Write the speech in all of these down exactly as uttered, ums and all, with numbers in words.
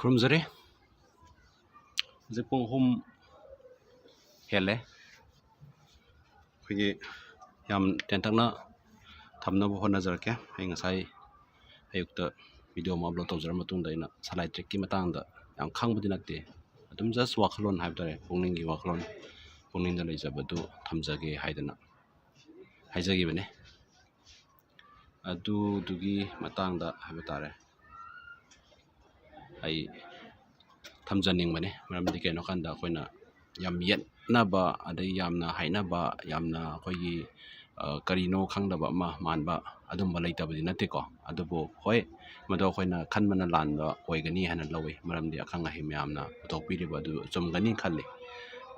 ꯈꯨꯔꯨꯝꯖꯔꯤ꯫ ꯍꯧꯖꯤꯛ ꯄꯨꯡ ꯑꯍꯨꯝ ꯍꯦꯜꯂꯦ꯫ ꯑꯩꯈꯣꯏꯒꯤ ꯌꯥꯝ ꯇꯦꯟꯇꯛꯅ ꯊꯝꯅꯕ ꯍꯣꯠꯅꯖꯔꯛꯀꯦ꯫ ꯑꯩ ꯉꯁꯥꯏ ꯑꯌꯨꯛꯇ video ꯑꯃ upload ꯇꯧꯖꯔ ꯃꯇꯨꯡꯗ ꯑꯩꯅ ꯁꯂꯥꯏ ꯇ꯭ꯔꯤꯛꯀꯤ ꯃꯇꯥꯡꯗ ꯌꯥꯝ ꯈꯪꯕꯗꯤ ꯅꯠꯇꯦ, ꯑꯗꯨꯝ just ꯋꯥꯈꯜꯂꯣꯟ ꯍꯥꯏꯕ ꯇꯥꯔꯦ, ꯄꯨꯛꯅꯤꯡꯒꯤ ꯋꯥꯈꯜꯂꯣꯟ, ꯄꯨꯛꯅꯤꯡꯗ ꯂꯩꯖꯕꯗꯨ ꯊꯝꯖꯒꯦ ꯍꯥꯏꯗꯅ ꯍꯥꯏꯖꯈꯤꯕꯅꯦ꯫ ꯑꯗꯨꯗꯨꯒꯤ ꯃꯇꯥꯡꯗ ꯍꯥꯏꯕ ꯇꯥꯔꯦ, ꯑꯩ ꯊꯝꯖꯅꯤꯡꯕꯅꯦ꯫ ꯃꯔꯝꯗꯤ ꯀꯩꯅꯣ ꯀꯥꯟꯗ ꯑꯩꯈꯣꯏꯅ ꯌꯥꯝ ꯌꯦꯠꯅꯕ, ꯑꯗꯩ ꯌꯥꯝꯅ ꯍꯥꯏꯅꯕ, ꯌꯥꯝꯅ ꯑꯩꯈꯣꯏꯒꯤ, ꯑ, ꯀꯔꯤꯅꯣ ꯈꯪꯗꯕ ꯑꯃ ꯃꯥꯟꯕ ꯑꯗꯨꯝꯕ ꯂꯩꯇꯕꯗꯤ ꯅꯠꯇꯦꯀꯣ꯫ ꯑꯗꯨꯕꯨ ꯍꯣꯏ, ꯃꯗꯨ ꯑꯩꯈꯣꯏꯅ ꯈꯟꯕꯅ ꯂꯥꯟꯕ ꯑꯣꯏꯒꯅꯤ ꯍꯥꯏꯅ ꯂꯧꯏ, ꯃꯔꯝꯗꯤ ꯑꯈꯪ ꯑꯍꯩ ꯃꯌꯥꯝꯅ ꯄꯨꯊꯣꯛꯄꯤꯔꯤꯕ ꯑꯗꯨ ꯆꯨꯝꯒꯅꯤ ꯈꯜꯂꯤ꯫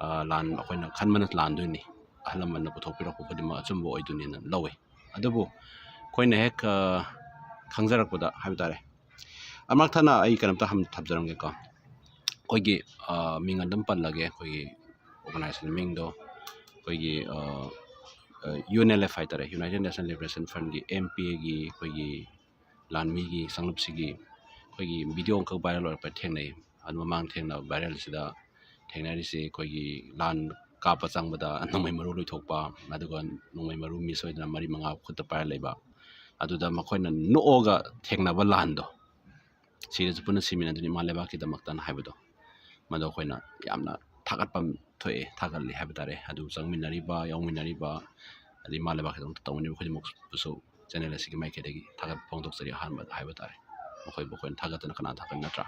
ꯑ, ꯂꯥꯟ ꯑꯩꯈꯣꯏꯅ ꯈꯟꯕꯅ ꯂꯥꯟꯗꯣꯏꯅꯤ, ꯑꯍꯜ ꯂꯃꯟꯅ ꯄꯨꯊꯣꯛꯄꯤꯔꯛꯄ ꯈꯨꯗꯤꯡꯃꯛ ꯑꯆꯨꯝꯕ ꯑꯣꯏꯗꯣꯏꯅꯤꯅ ꯂꯧꯏ꯫ ꯑꯗꯨꯕꯨ ꯑꯩꯈꯣꯏꯅ ꯍꯦꯛ, ꯑ, ꯈꯪꯖꯔꯛꯄꯗ ꯍꯥꯏꯕ ꯇꯥꯔꯦ, ꯑꯃꯨꯛ ꯊꯥꯅ ꯑꯩ ꯀꯩꯅꯣꯝꯇ ꯍꯝ-, ꯊꯝꯖꯔꯝꯒꯦꯀꯣ꯫ ꯑꯩꯈꯣꯏꯒꯤ, ꯑ, ꯃꯤꯡ ꯑꯗꯨꯝ ꯄꯜꯂꯒꯦ, ꯑꯩꯈꯣꯏꯒꯤ organization ꯃꯤꯡꯗꯣ, ꯑꯩꯈꯣꯏꯒꯤ, ꯑ, ꯑ, UNLF ꯍꯥꯏ ꯇꯥꯔꯦ, United National Liberation Frontꯀꯤ, MPFꯒꯤ ꯑꯩꯈꯣꯏꯒꯤ ꯂꯥꯟꯃꯤꯒꯤ ꯀꯥꯡꯂꯨꯞꯁꯤꯒꯤ ꯑꯩꯈꯣꯏꯒꯤ video ꯑꯃꯈꯛ viral ꯑꯣꯏꯔꯛꯄ ꯊꯦꯡꯅꯩ꯫ ꯑꯗꯨ ꯃꯃꯥꯡ ꯊꯦꯡꯅꯕ viralꯁꯤꯗ ꯊꯦꯡꯅꯔꯤꯁꯤ ꯑꯩꯈꯣꯏꯒꯤ ꯂꯥꯟ ꯀꯥꯞꯄ ꯆꯪꯕꯗ ꯅꯣꯡꯃꯩ ꯃꯔꯨ ꯂꯣꯏꯊꯣꯛꯄ, ꯑꯗꯨꯒ ꯅꯣꯡꯃꯩ ꯃꯔꯨ miss ꯑꯣꯏꯗꯅ ꯃꯔꯤ ꯃꯉꯥ ꯈꯨꯠꯇ ꯄꯥꯏꯔ ꯂꯩꯕ, ꯑꯗꯨꯗ ꯃꯈꯣꯏꯅ ꯅꯣꯛꯑꯒ ꯊꯦꯡꯅꯕ ꯂꯥꯟꯗꯣ, ꯁꯤꯗꯁꯨ ꯄꯨꯟꯅ ꯁꯤꯃꯤꯟꯅꯗꯨꯅ ꯏꯃꯥ ꯂꯩꯕꯥꯛꯀꯤꯗꯃꯛꯇꯅ ꯍꯥꯏꯕꯗꯣ, ꯃꯗꯣ ꯑꯩꯈꯣꯏꯅ ꯌꯥꯝꯅ ꯊꯥꯒꯠꯐꯝ ꯊꯣꯛꯑꯦ, ꯊꯥꯒꯠꯂꯤ ꯍꯥꯏꯕ ꯇꯥꯔꯦ꯫ ꯑꯗꯨ ꯆꯪꯃꯤꯟꯅꯔꯤꯕ, ꯌꯥꯎꯃꯤꯟꯅꯔꯤꯕ, ꯑꯗꯩ ꯏꯃꯥ ꯂꯩꯕꯥꯛꯀꯤꯗꯃꯛꯇ ꯇꯧꯃꯤꯟꯅꯔꯤꯕ ꯈꯨꯗꯤꯡꯃꯛꯄꯨꯁꯨ channel ꯑꯁꯤꯒꯤ ꯃꯥꯏꯀꯩꯗꯒꯤ ꯊꯥꯒꯠꯄ ꯐꯣꯡꯗꯣꯛꯆꯔꯤ꯫ ꯑꯍꯥꯟꯕꯗ ꯍꯥꯏꯕ ꯇꯥꯔꯦ, ꯃꯈꯣꯏꯕꯨ ꯑꯩꯈꯣꯏꯅ ꯊꯥꯒꯠꯇꯅ ꯀꯅꯥ ꯊꯥꯒꯠ ꯅꯠꯇ꯭ꯔꯥ?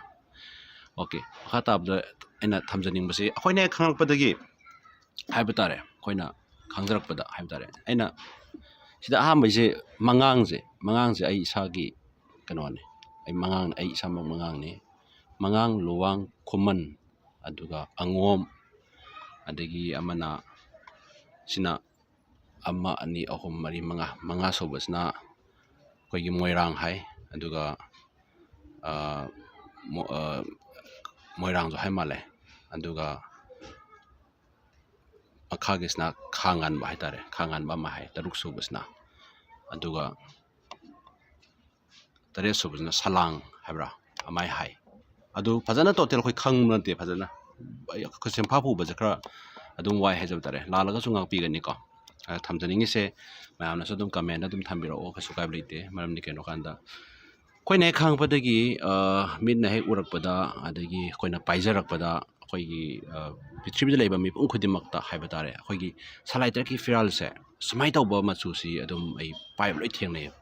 OK, ꯃꯈꯥ ꯇꯥꯕꯗ ꯑꯩꯅ ꯊꯝꯖꯅꯤꯡꯕꯁꯤ, ꯑꯩꯈꯣꯏꯅ ꯍꯦꯛ ꯈꯪꯂꯛꯄꯗꯒꯤ ꯍꯥꯏꯕ ꯇꯥꯔꯦ, ꯑꯩꯈꯣꯏꯅ ꯈꯪꯖꯔꯛꯄꯗ ꯍꯥꯏꯕ ꯇꯥꯔꯦ, ꯑꯩꯅ ꯁꯤꯗ ꯑꯍꯥꯟꯕꯩꯁꯦ ꯃꯉꯥꯡꯁꯦ, ꯃꯉꯥꯡꯁꯦ ꯑꯩ ꯏꯁꯥꯒꯤ ꯀꯩꯅꯣꯅꯤ, ꯑꯩ ꯃꯉꯥꯡ, ꯑꯩ ꯏꯁꯥꯃꯛ ꯃꯉꯥꯡꯅꯤ꯫ ꯃꯉꯥꯡ, ꯂꯨꯋꯥꯡ, ꯈꯨꯃꯟ, ꯑꯗꯨꯒ ꯑꯉꯣꯝ, ꯑꯗꯒꯤ ꯑꯃꯅ, ꯁꯤꯅ ꯑꯃ, ꯑꯅꯤ, ꯑꯍꯨꯝ, ꯃꯔꯤ, ꯃꯉꯥ, ꯃꯉꯥ ꯁꯨꯕꯁꯤꯅ ꯑꯩꯈꯣꯏꯒꯤ ꯃꯣꯏꯔꯥꯡ ꯍꯥꯏ, ꯑꯗꯨꯒ, ꯑ, ꯃꯣ-, ꯑ, ꯃꯣꯏꯔꯥꯡꯁꯨ ꯍꯥꯏ ꯃꯥꯜꯂꯦ, ꯑꯗꯨꯒ ꯃꯈꯥꯒꯤꯁꯤꯅ ꯈꯥ ꯉꯥꯟꯕ ꯍꯥꯏ ꯇꯥꯔꯦ, ꯈꯥ ꯉꯥꯟꯕ ꯑꯃ ꯍꯥꯏ, ꯇꯔꯨꯛ ꯁꯨꯕꯁꯤꯅ, ꯑꯗꯨꯒ ꯇꯔꯦꯠ ꯁꯨꯕꯁꯤꯅ ꯁꯂꯥꯡ ꯍꯥꯏꯕ꯭ꯔꯥ, ꯑꯃꯥꯏ ꯍꯥꯏ꯫ ꯑꯗꯨ ꯐꯖꯅ ꯇꯣꯇꯦꯜ ꯑꯩꯈꯣꯏ ꯈꯪꯕ ꯅꯠꯇꯦ꯫ ꯐꯖꯅ ꯑꯩꯈꯣꯏ ꯁꯦꯝꯐꯥ ꯄꯨꯕꯁꯦ ꯈꯔ ꯑꯗꯨꯝ ꯋꯥꯏ ꯍꯥꯏꯖꯕ ꯇꯥꯔꯦ꯫ ꯂꯥꯜꯂꯒꯁꯨ ꯉꯥꯛꯄꯤꯒꯅꯤꯀꯣ꯫ ꯑ, ꯊꯝꯖꯅꯤꯡꯉꯤꯁꯦ ꯃꯌꯥꯝꯅꯁꯨ ꯑꯗꯨꯝ ꯀꯃꯦꯟꯗ ꯑꯗꯨꯝ ꯊꯝꯕꯤꯔꯛꯑꯣ, ꯀꯩꯁꯨ ꯀꯥꯏꯕ ꯂꯩꯇꯦ꯫ ꯃꯔꯝꯗꯤ ꯀꯩꯅꯣ ꯀꯥꯟꯗ ꯑꯩꯈꯣꯏꯅ ꯍꯦꯛ ꯈꯪꯉꯛꯄꯗꯒꯤ, ꯑ, ꯃꯤꯠꯅ ꯍꯦꯛ ꯎꯔꯛꯄꯗ, ꯑꯗꯒꯤ ꯑꯩꯈꯣꯏꯅ ꯄꯥꯏꯖꯔꯛꯄꯗ, ꯑꯩꯈꯣꯏꯒꯤ, ꯑ, ꯄ꯭ꯔꯤꯊꯤꯕꯤꯗ ꯂꯩꯕ ꯃꯤꯄꯨꯝ ꯈꯨꯗꯤꯡꯃꯛꯇ ꯍꯥꯏꯕ ꯇꯥꯔꯦ, ꯑꯩꯈꯣꯏꯒꯤ ꯁꯂꯥꯏ ꯇꯔꯦꯠꯀꯤ ꯐꯤꯔꯥꯜꯁꯦ ꯁꯨꯃꯥꯏꯅ ꯇꯧꯕ ꯃꯆꯨꯁꯤ ꯑꯗꯨꯝ ꯑꯩ ꯄꯥꯏꯕ ꯂꯣꯏ ꯊꯦꯡꯅꯩꯌꯦꯕ꯫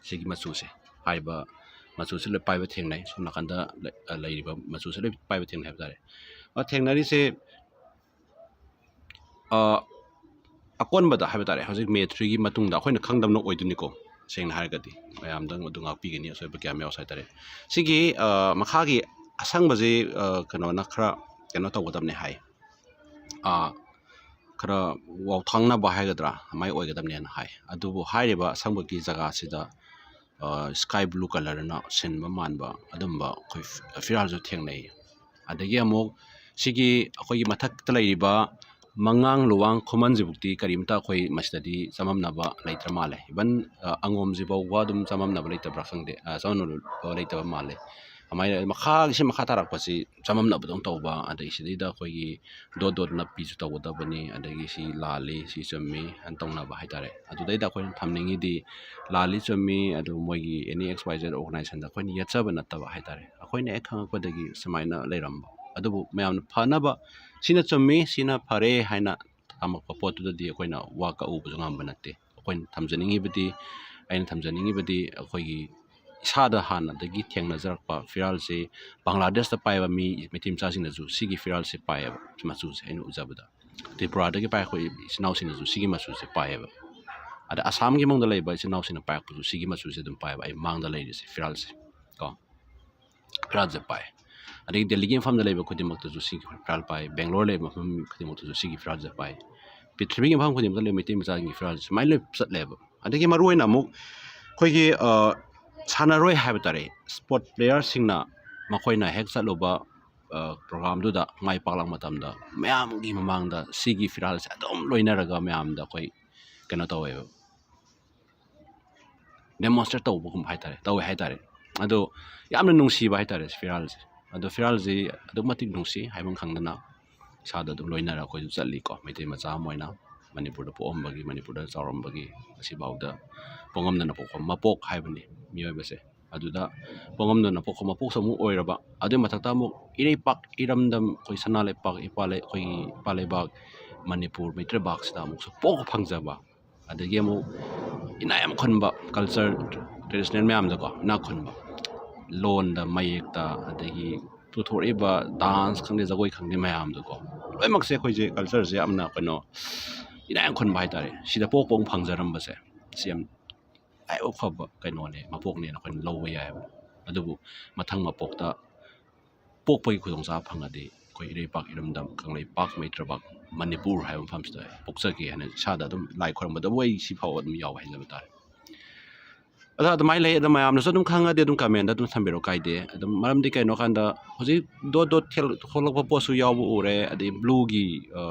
ꯁꯤꯒꯤ ꯃꯆꯨꯁꯦ, ꯍꯥꯏꯔꯤꯕ ꯃꯆꯨꯁꯦ ꯂꯣꯏ ꯄꯥꯏꯕ ꯊꯦꯡꯅꯩ꯫ ꯁꯣꯝ ꯅꯥꯀꯟꯗ ꯂꯩ-, ꯑ, ꯂꯩꯔꯤꯕ ꯃꯆꯨꯁꯦ ꯂꯣꯏ ꯄꯥꯏꯕ ꯊꯦꯡꯅꯩ ꯍꯥꯏꯕ ꯇꯥꯔꯦ꯫ ꯑ, ꯊꯦꯡꯅꯔꯤꯁꯦ, ꯑ, ꯑꯀꯣꯟꯕꯗ ꯍꯥꯏꯕ ꯇꯥꯔꯦ, ꯍꯧꯖꯤꯛ ꯃꯦ ꯊ꯭ꯔꯤꯒꯤ ꯃꯇꯨꯡꯗ ꯑꯩꯈꯣꯏꯅ ꯈꯪꯗꯕꯅ ꯑꯣꯏꯗꯣꯏꯅꯤꯀꯣ꯫ ꯁꯦꯡꯅ ꯍꯥꯏꯔꯒꯗꯤ ꯃꯌꯥꯝꯗꯪ ꯑꯗꯨ ꯉꯥꯛꯄꯤꯒꯅꯤ, ꯑꯁꯣꯏꯕ ꯀꯌꯥꯝ ꯌꯥꯎꯁꯦ ꯍꯥꯏ ꯇꯥꯔꯦ꯫ ꯁꯤꯒꯤ, ꯑ, ꯃꯈꯥꯒꯤ ꯑꯁꯪꯕꯁꯤ, ꯑ, ꯀꯩꯅꯣꯅ ꯈꯔ ꯀꯩꯅꯣ ꯇꯧꯒꯗꯕꯅꯦ ꯍꯥꯏ꯫ ꯑ, ꯈꯔ ꯋꯥꯎꯊꯥꯡꯅꯕ ꯍꯥꯏꯒꯗ꯭ꯔꯥ, ꯑꯗꯨꯃꯥꯏꯅ ꯑꯣꯏꯒꯗꯕꯅꯦꯅ ꯍꯥꯏ꯫ ꯑꯗꯨꯕꯨ ꯍꯥꯏꯔꯤꯕ ꯑꯁꯪꯕꯒꯤ ꯖꯒꯥꯁꯤꯗ, ꯑ, ꯁ꯭ꯀꯥꯏ ꯕ꯭ꯂꯨ ꯀꯂꯔꯅ ꯁꯤꯟꯕ ꯃꯥꯟꯕ ꯑꯗꯨꯝꯕ ꯑꯩꯈꯣꯏ ꯐꯤ-, ꯐꯤꯔꯥꯜꯁꯨ ꯊꯦꯡꯅꯩ꯫ ꯑꯗꯒꯤ ꯑꯃꯨꯛ ꯁꯤꯒꯤ ꯑꯩꯈꯣꯏꯒꯤ ꯃꯊꯛꯇ ꯂꯩꯔꯤꯕ ꯃꯉꯥꯡ, ꯂꯨꯋꯥꯡ, ꯈꯨꯃꯟꯁꯤꯕꯨꯛꯇꯤ ꯀꯔꯤꯝꯇ ꯑꯩꯈꯣꯏ ꯃꯁꯤꯗꯗꯤ ꯆꯃꯝꯅꯕ ꯂꯩꯇ꯭ꯔ ꯃꯥꯜꯂꯦ꯫ Even, ꯑ, ꯑꯉꯣꯝꯁꯤ ꯐꯥꯎꯕ ꯑꯗꯨꯝ ꯆꯃꯝꯅꯕ ꯂꯩꯇꯕ꯭ꯔꯥ ꯈꯪꯗꯦ, ꯑ, ꯆꯃꯝꯅꯕ ꯂꯩꯇꯕ ꯃꯥꯜꯂꯦ꯫ ꯑꯗꯨꯃꯥꯏꯅ ꯃꯈꯥꯒꯤ, ꯁꯤ ꯃꯈꯥ ꯇꯥꯔꯛꯄꯁꯤ ꯆꯃꯝꯅꯕꯗꯧ ꯇꯧꯕ, ꯑꯗꯒꯤ ꯁꯤꯗꯩꯗ ꯑꯩꯈꯣꯏꯒꯤ ꯗꯣꯠ ꯗꯣꯠ ꯅꯞꯄꯤꯁꯨ ꯇꯧꯒꯗꯕꯅꯤ, ꯑꯗꯒꯤ ꯁꯤ ꯂꯥꯜꯂꯤ, ꯁꯤ ꯆꯨꯝꯃꯤ ꯍꯥꯏꯅ ꯇꯧꯅꯕ ꯍꯥꯏ ꯇꯥꯔꯦ꯫ ꯑꯗꯨꯗꯩꯗ ꯑꯩꯈꯣꯏꯅ ꯊꯝꯅꯤꯡꯉꯤꯗꯤ ꯂꯥꯜꯂꯤ ꯆꯨꯝꯃꯤ, ꯑꯗꯨ ꯃꯣꯏꯒꯤ any X Y Z organizationꯗ ꯑꯩꯈꯣꯏꯅ ꯌꯦꯠꯆꯕ ꯅꯠꯇꯕ ꯍꯥꯏ ꯇꯥꯔꯦ꯫ ꯑꯩꯈꯣꯏꯅ ꯍꯦꯛ ꯈꯪꯉꯛꯄꯗꯒꯤ ꯁꯨꯃꯥꯏꯅ ꯂꯩꯔꯝꯕ꯫ ꯑꯗꯨꯕꯨ ꯃꯌꯥꯝꯅ ꯐꯅꯕ, ꯁꯤꯅ ꯆꯨꯝꯃꯤ, ꯁꯤꯅ ꯐꯔꯦ ꯍꯥꯏꯅ ꯊꯝꯃꯛꯄ ꯄꯣꯠꯇꯨꯗꯗꯤ ꯑꯩꯈꯣꯏꯅ ꯋꯥ ꯀꯛꯎꯕꯁꯨ ꯉꯝꯕ ꯅꯠꯇꯦ꯫ ꯑꯩꯈꯣꯏꯅ ꯊꯝꯖꯅꯤꯡꯉꯤꯕꯗꯤ, ꯑꯩꯅ ꯊꯝꯖꯅꯤꯡꯉꯤꯕꯗꯤ ꯑꯩꯈꯣꯏꯒꯤ ꯏꯁꯥꯗ ꯍꯥꯟꯅꯗꯒꯤ ꯊꯦꯡꯅꯖꯔꯛꯄ ꯐꯤꯔꯥꯜꯁꯦ ꯕꯪꯒ꯭ꯂꯥꯗꯦꯁꯇ ꯄꯥꯏꯕ ꯃꯤ ꯃꯩꯇꯩ ꯃꯆꯥꯁꯤꯡꯅꯁꯨ ꯁꯤꯒꯤ ꯐꯤꯔꯥꯜꯁꯦ ꯄꯥꯏꯌꯦꯕ, ꯃꯆꯨꯁꯦ ꯑꯩꯅ ꯎꯖꯕꯗ꯫ ꯇ꯭ꯔꯤꯄꯨꯔꯥꯗꯒꯤ ꯄꯥꯏꯔꯛꯄ ꯏꯆꯤꯟ ꯏꯅꯥꯎꯁꯤꯡꯅꯁꯨ ꯁꯤꯒꯤ ꯃꯆꯨꯁꯦ ꯄꯥꯏꯌꯦꯕ꯫ ꯑꯗ ꯑꯁꯥꯝꯒꯤ ꯃꯅꯨꯡꯗ ꯂꯩꯕ ꯏꯆꯤꯟ ꯏꯅꯥꯎꯁꯤꯡꯅ ꯄꯥꯏꯔꯛꯄꯁꯨ ꯁꯤꯒꯤ ꯃꯆꯨꯁꯦ ꯑꯗꯨꯝ ꯄꯥꯏꯌꯦꯕ, ꯑꯩ ꯃꯥꯡꯗ ꯂꯩꯔꯤꯁꯦ ꯐꯤꯔꯥꯜꯁꯦ ꯀꯣ꯫ ꯐꯤꯔꯥꯜꯁꯦ ꯄꯥꯏ꯫ ꯑꯗꯒꯤ ꯗꯦꯜꯂꯤꯒꯤ ꯃꯐꯝꯗ ꯂꯩꯕ ꯈꯨꯗꯤꯡꯃꯛꯇꯁꯨ ꯁꯤꯒꯤ ꯐꯤꯔꯥꯜ ꯄꯥꯏ, ꯕꯦꯡꯒ꯭ꯂꯣꯔ ꯂꯩꯕ ꯃꯐꯝ ꯈꯨꯗꯤꯡꯃꯛꯇꯁꯨ ꯁꯤꯒꯤ ꯐꯤꯔꯥꯜꯁꯦ ꯄꯥꯏ꯫ ꯄ꯭ꯔꯤꯊꯤꯕꯤꯒꯤ ꯃꯐꯝ ꯈꯨꯗꯤꯡꯃꯛꯇ ꯂꯩꯕ ꯃꯩꯇꯩ ꯃꯆꯥꯁꯤꯡꯒꯤ ꯐꯤꯔꯥꯜꯁꯦ ꯁꯨꯃꯥꯏꯅ ꯂꯣꯏ ꯆꯠꯂꯦꯕ꯫ ꯑꯗꯒꯤ ꯃꯔꯨꯑꯣꯏꯅ ꯑꯃꯨꯛ ꯑꯩꯈꯣꯏꯒꯤ, ꯑ, ꯁꯥꯟꯅꯔꯣꯏ ꯍꯥꯏꯕ ꯇꯥꯔꯦ, ꯁ꯭ꯄꯣꯔꯠ ꯄ꯭ꯂꯦꯌꯔꯁꯤꯡꯅ ꯃꯈꯣꯏꯅ ꯍꯦꯛ ꯆꯠꯂꯨꯕ, ꯑ, ꯄ꯭ꯔꯣꯒ꯭ꯔꯥꯝꯗꯨꯗ ꯃꯥꯏ ꯄꯥꯛꯂꯛꯄ ꯃꯇꯝꯗ ꯃꯌꯥꯝꯒꯤ ꯃꯃꯥꯡꯗ ꯁꯤꯒꯤ ꯐꯤꯔꯥꯜꯁꯦ ꯑꯗꯨꯝ ꯂꯣꯏꯅꯔꯒ ꯃꯌꯥꯝꯗ ꯑꯩꯈꯣꯏ ꯀꯩꯅꯣ ꯇꯧꯋꯦꯕ, ꯗꯦꯃꯣꯟꯁꯇ꯭ꯔꯦꯠ ꯇꯧꯕꯒꯨꯝꯕ ꯍꯥꯏ ꯇꯥꯔꯦ, ꯇꯧꯋꯦ ꯍꯥꯏ ꯇꯥꯔꯦ꯫ ꯑꯗꯣ ꯌꯥꯝꯅ ꯅꯨꯡꯁꯤꯕ ꯍꯥꯏ ꯇꯥꯔꯦ ꯐꯤꯔꯥꯜꯁꯦ꯫ ꯑꯗꯣ ꯐꯤꯔꯥꯜꯁꯤ ꯑꯗꯨꯛ ꯃꯇꯤꯛ ꯅꯨꯡꯁꯤ ꯍꯥꯏꯐꯝ ꯈꯪꯗꯅ ꯏꯁꯥꯗ ꯑꯗꯨꯝ ꯂꯣꯏꯅꯔ ꯑꯩꯈꯣꯏꯁꯨ ꯆꯠꯂꯤꯀꯣ꯫ ꯃꯩꯇꯩ ꯃꯆꯥ ꯑꯃ ꯑꯣꯏꯅ ꯃꯅꯤꯄꯨꯔꯗ ꯄꯣꯛꯑꯝꯕꯒꯤ, ꯃꯅꯤꯄꯨꯔꯗ ꯆꯥꯎꯔꯝꯕꯒꯤ, ꯉꯁꯤꯐꯥꯎꯗ ꯄꯣꯛꯉꯝꯗꯅ ꯄꯣꯛꯄ ꯃꯄꯣꯛ ꯍꯥꯏꯕꯅꯤ ꯃꯤꯑꯣꯏꯕꯁꯦ꯫ ꯑꯗꯨꯗ ꯄꯣꯛꯉꯝꯗꯅ ꯄꯣꯛꯄ ꯃꯄꯣꯛꯁꯨ ꯑꯃꯨꯛ ꯑꯣꯏꯔꯕ, ꯑꯗꯨꯒꯤ ꯃꯊꯛꯇ ꯑꯃꯨꯛ ꯏꯔꯩꯄꯥꯛ ꯏꯔꯝꯗꯝ, ꯑꯩꯈꯣꯏ ꯁꯅꯥ ꯂꯩꯄꯥꯛ, ꯏꯄꯥ ꯂꯩ-, ꯑꯩꯈꯣꯏꯒꯤ ꯏꯄꯥ ꯂꯩꯕꯥꯛ ꯃꯅꯤꯄꯨꯔ ꯃꯩꯇ꯭ꯔꯩꯕꯥꯛꯁꯤꯗ ꯑꯃꯨꯛꯁꯨ ꯄꯣꯛꯄ ꯐꯪꯖꯕ, ꯑꯗꯒꯤ ꯑꯃꯨꯛ ꯏꯅꯥꯛ ꯌꯥꯝ ꯈꯨꯟꯕ, culture, traditional ꯃꯌꯥꯝꯗꯀꯣ ꯏꯅꯥꯛ ꯈꯨꯟꯕ, ꯂꯣꯟꯗ, ꯃꯌꯦꯛꯇ, ꯑꯗꯒꯤ ꯄꯨꯊꯣꯔꯛꯏꯕ dance ꯈꯪꯗꯦ, ꯖꯒꯣꯏ ꯈꯪꯗꯦ ꯃꯌꯥꯝꯗꯣꯀꯣ, ꯂꯣꯏꯅꯃꯛꯁꯦ ꯑꯩꯈꯣꯏꯁꯦ cultureꯁꯦ ꯌꯥꯝꯅ ꯀꯩꯅꯣ, ꯏꯅꯥꯛ ꯌꯥꯝ ꯈꯨꯟꯕ ꯍꯥꯏꯇꯥꯔꯦ꯫ ꯁꯤꯗ ꯄꯣꯛꯄ ꯑꯃꯨꯛ ꯐꯪꯖꯔꯝꯕꯁꯦ, ꯁꯤ ꯌꯥꯝ ꯂꯥꯏꯕꯛ ꯐꯕ ꯀꯩꯅꯣꯅꯦ, ꯃꯄꯣꯛꯅꯦꯅ ꯑꯩꯈꯣꯏꯅ ꯂꯧꯕ ꯌꯥꯏꯑꯕ꯫ ꯑꯗꯨꯕꯨ ꯃꯊꯪ ꯃꯄꯣꯛꯇ ꯄꯣꯛꯄꯒꯤ ꯈꯨꯗꯣꯡꯆꯥꯕ ꯐꯪꯉꯗꯤ ꯑꯩꯈꯣꯏ ꯏꯔꯩꯄꯥꯛ ꯏꯔꯝꯗꯝ ꯀꯪꯂꯩꯄꯥꯛ ꯃꯩꯇ꯭ꯔꯕꯥꯛ ꯃꯅꯤꯄꯨꯔ ꯍꯥꯏꯕ ꯃꯐꯝꯁꯤꯗ ꯄꯣꯛꯆꯒꯦ ꯍꯥꯏꯅ ꯏꯁꯥꯗ ꯑꯗꯨꯝ ꯂꯥꯏ ꯈꯣꯏꯔꯝꯕꯗꯕꯨ ꯑꯩ ꯁꯤꯐꯥꯎ ꯑꯗꯨꯝ ꯌꯥꯎꯋꯦ ꯍꯥꯏꯖꯕ ꯇꯥꯔꯦ꯫ ꯑꯗ ꯑꯗꯨꯃꯥꯏꯅ ꯂꯩ꯫ ꯑꯗꯣ ꯃꯌꯥꯝꯅꯁꯨ ꯑꯗꯨꯝ ꯈꯪꯉꯗꯤ ꯑꯗꯨꯝ commentꯗ ꯑꯗꯨꯝ ꯊꯝꯕꯤꯔꯣ, ꯀꯥꯏꯗꯦ꯫ ꯑꯗꯨꯝ ꯃꯔꯝꯗꯤ ꯀꯩꯅꯣ ꯀꯥꯟꯗ ꯍꯧꯖꯤꯛ ꯗꯣꯠ ꯗꯣꯠ ꯊꯦꯜ-, ꯊꯣꯛꯂꯛꯄ ꯄꯣꯠꯁꯨ ꯌꯥꯎꯕ ꯎꯔꯦ, ꯑꯗꯩ blueꯒꯤ, ꯑ,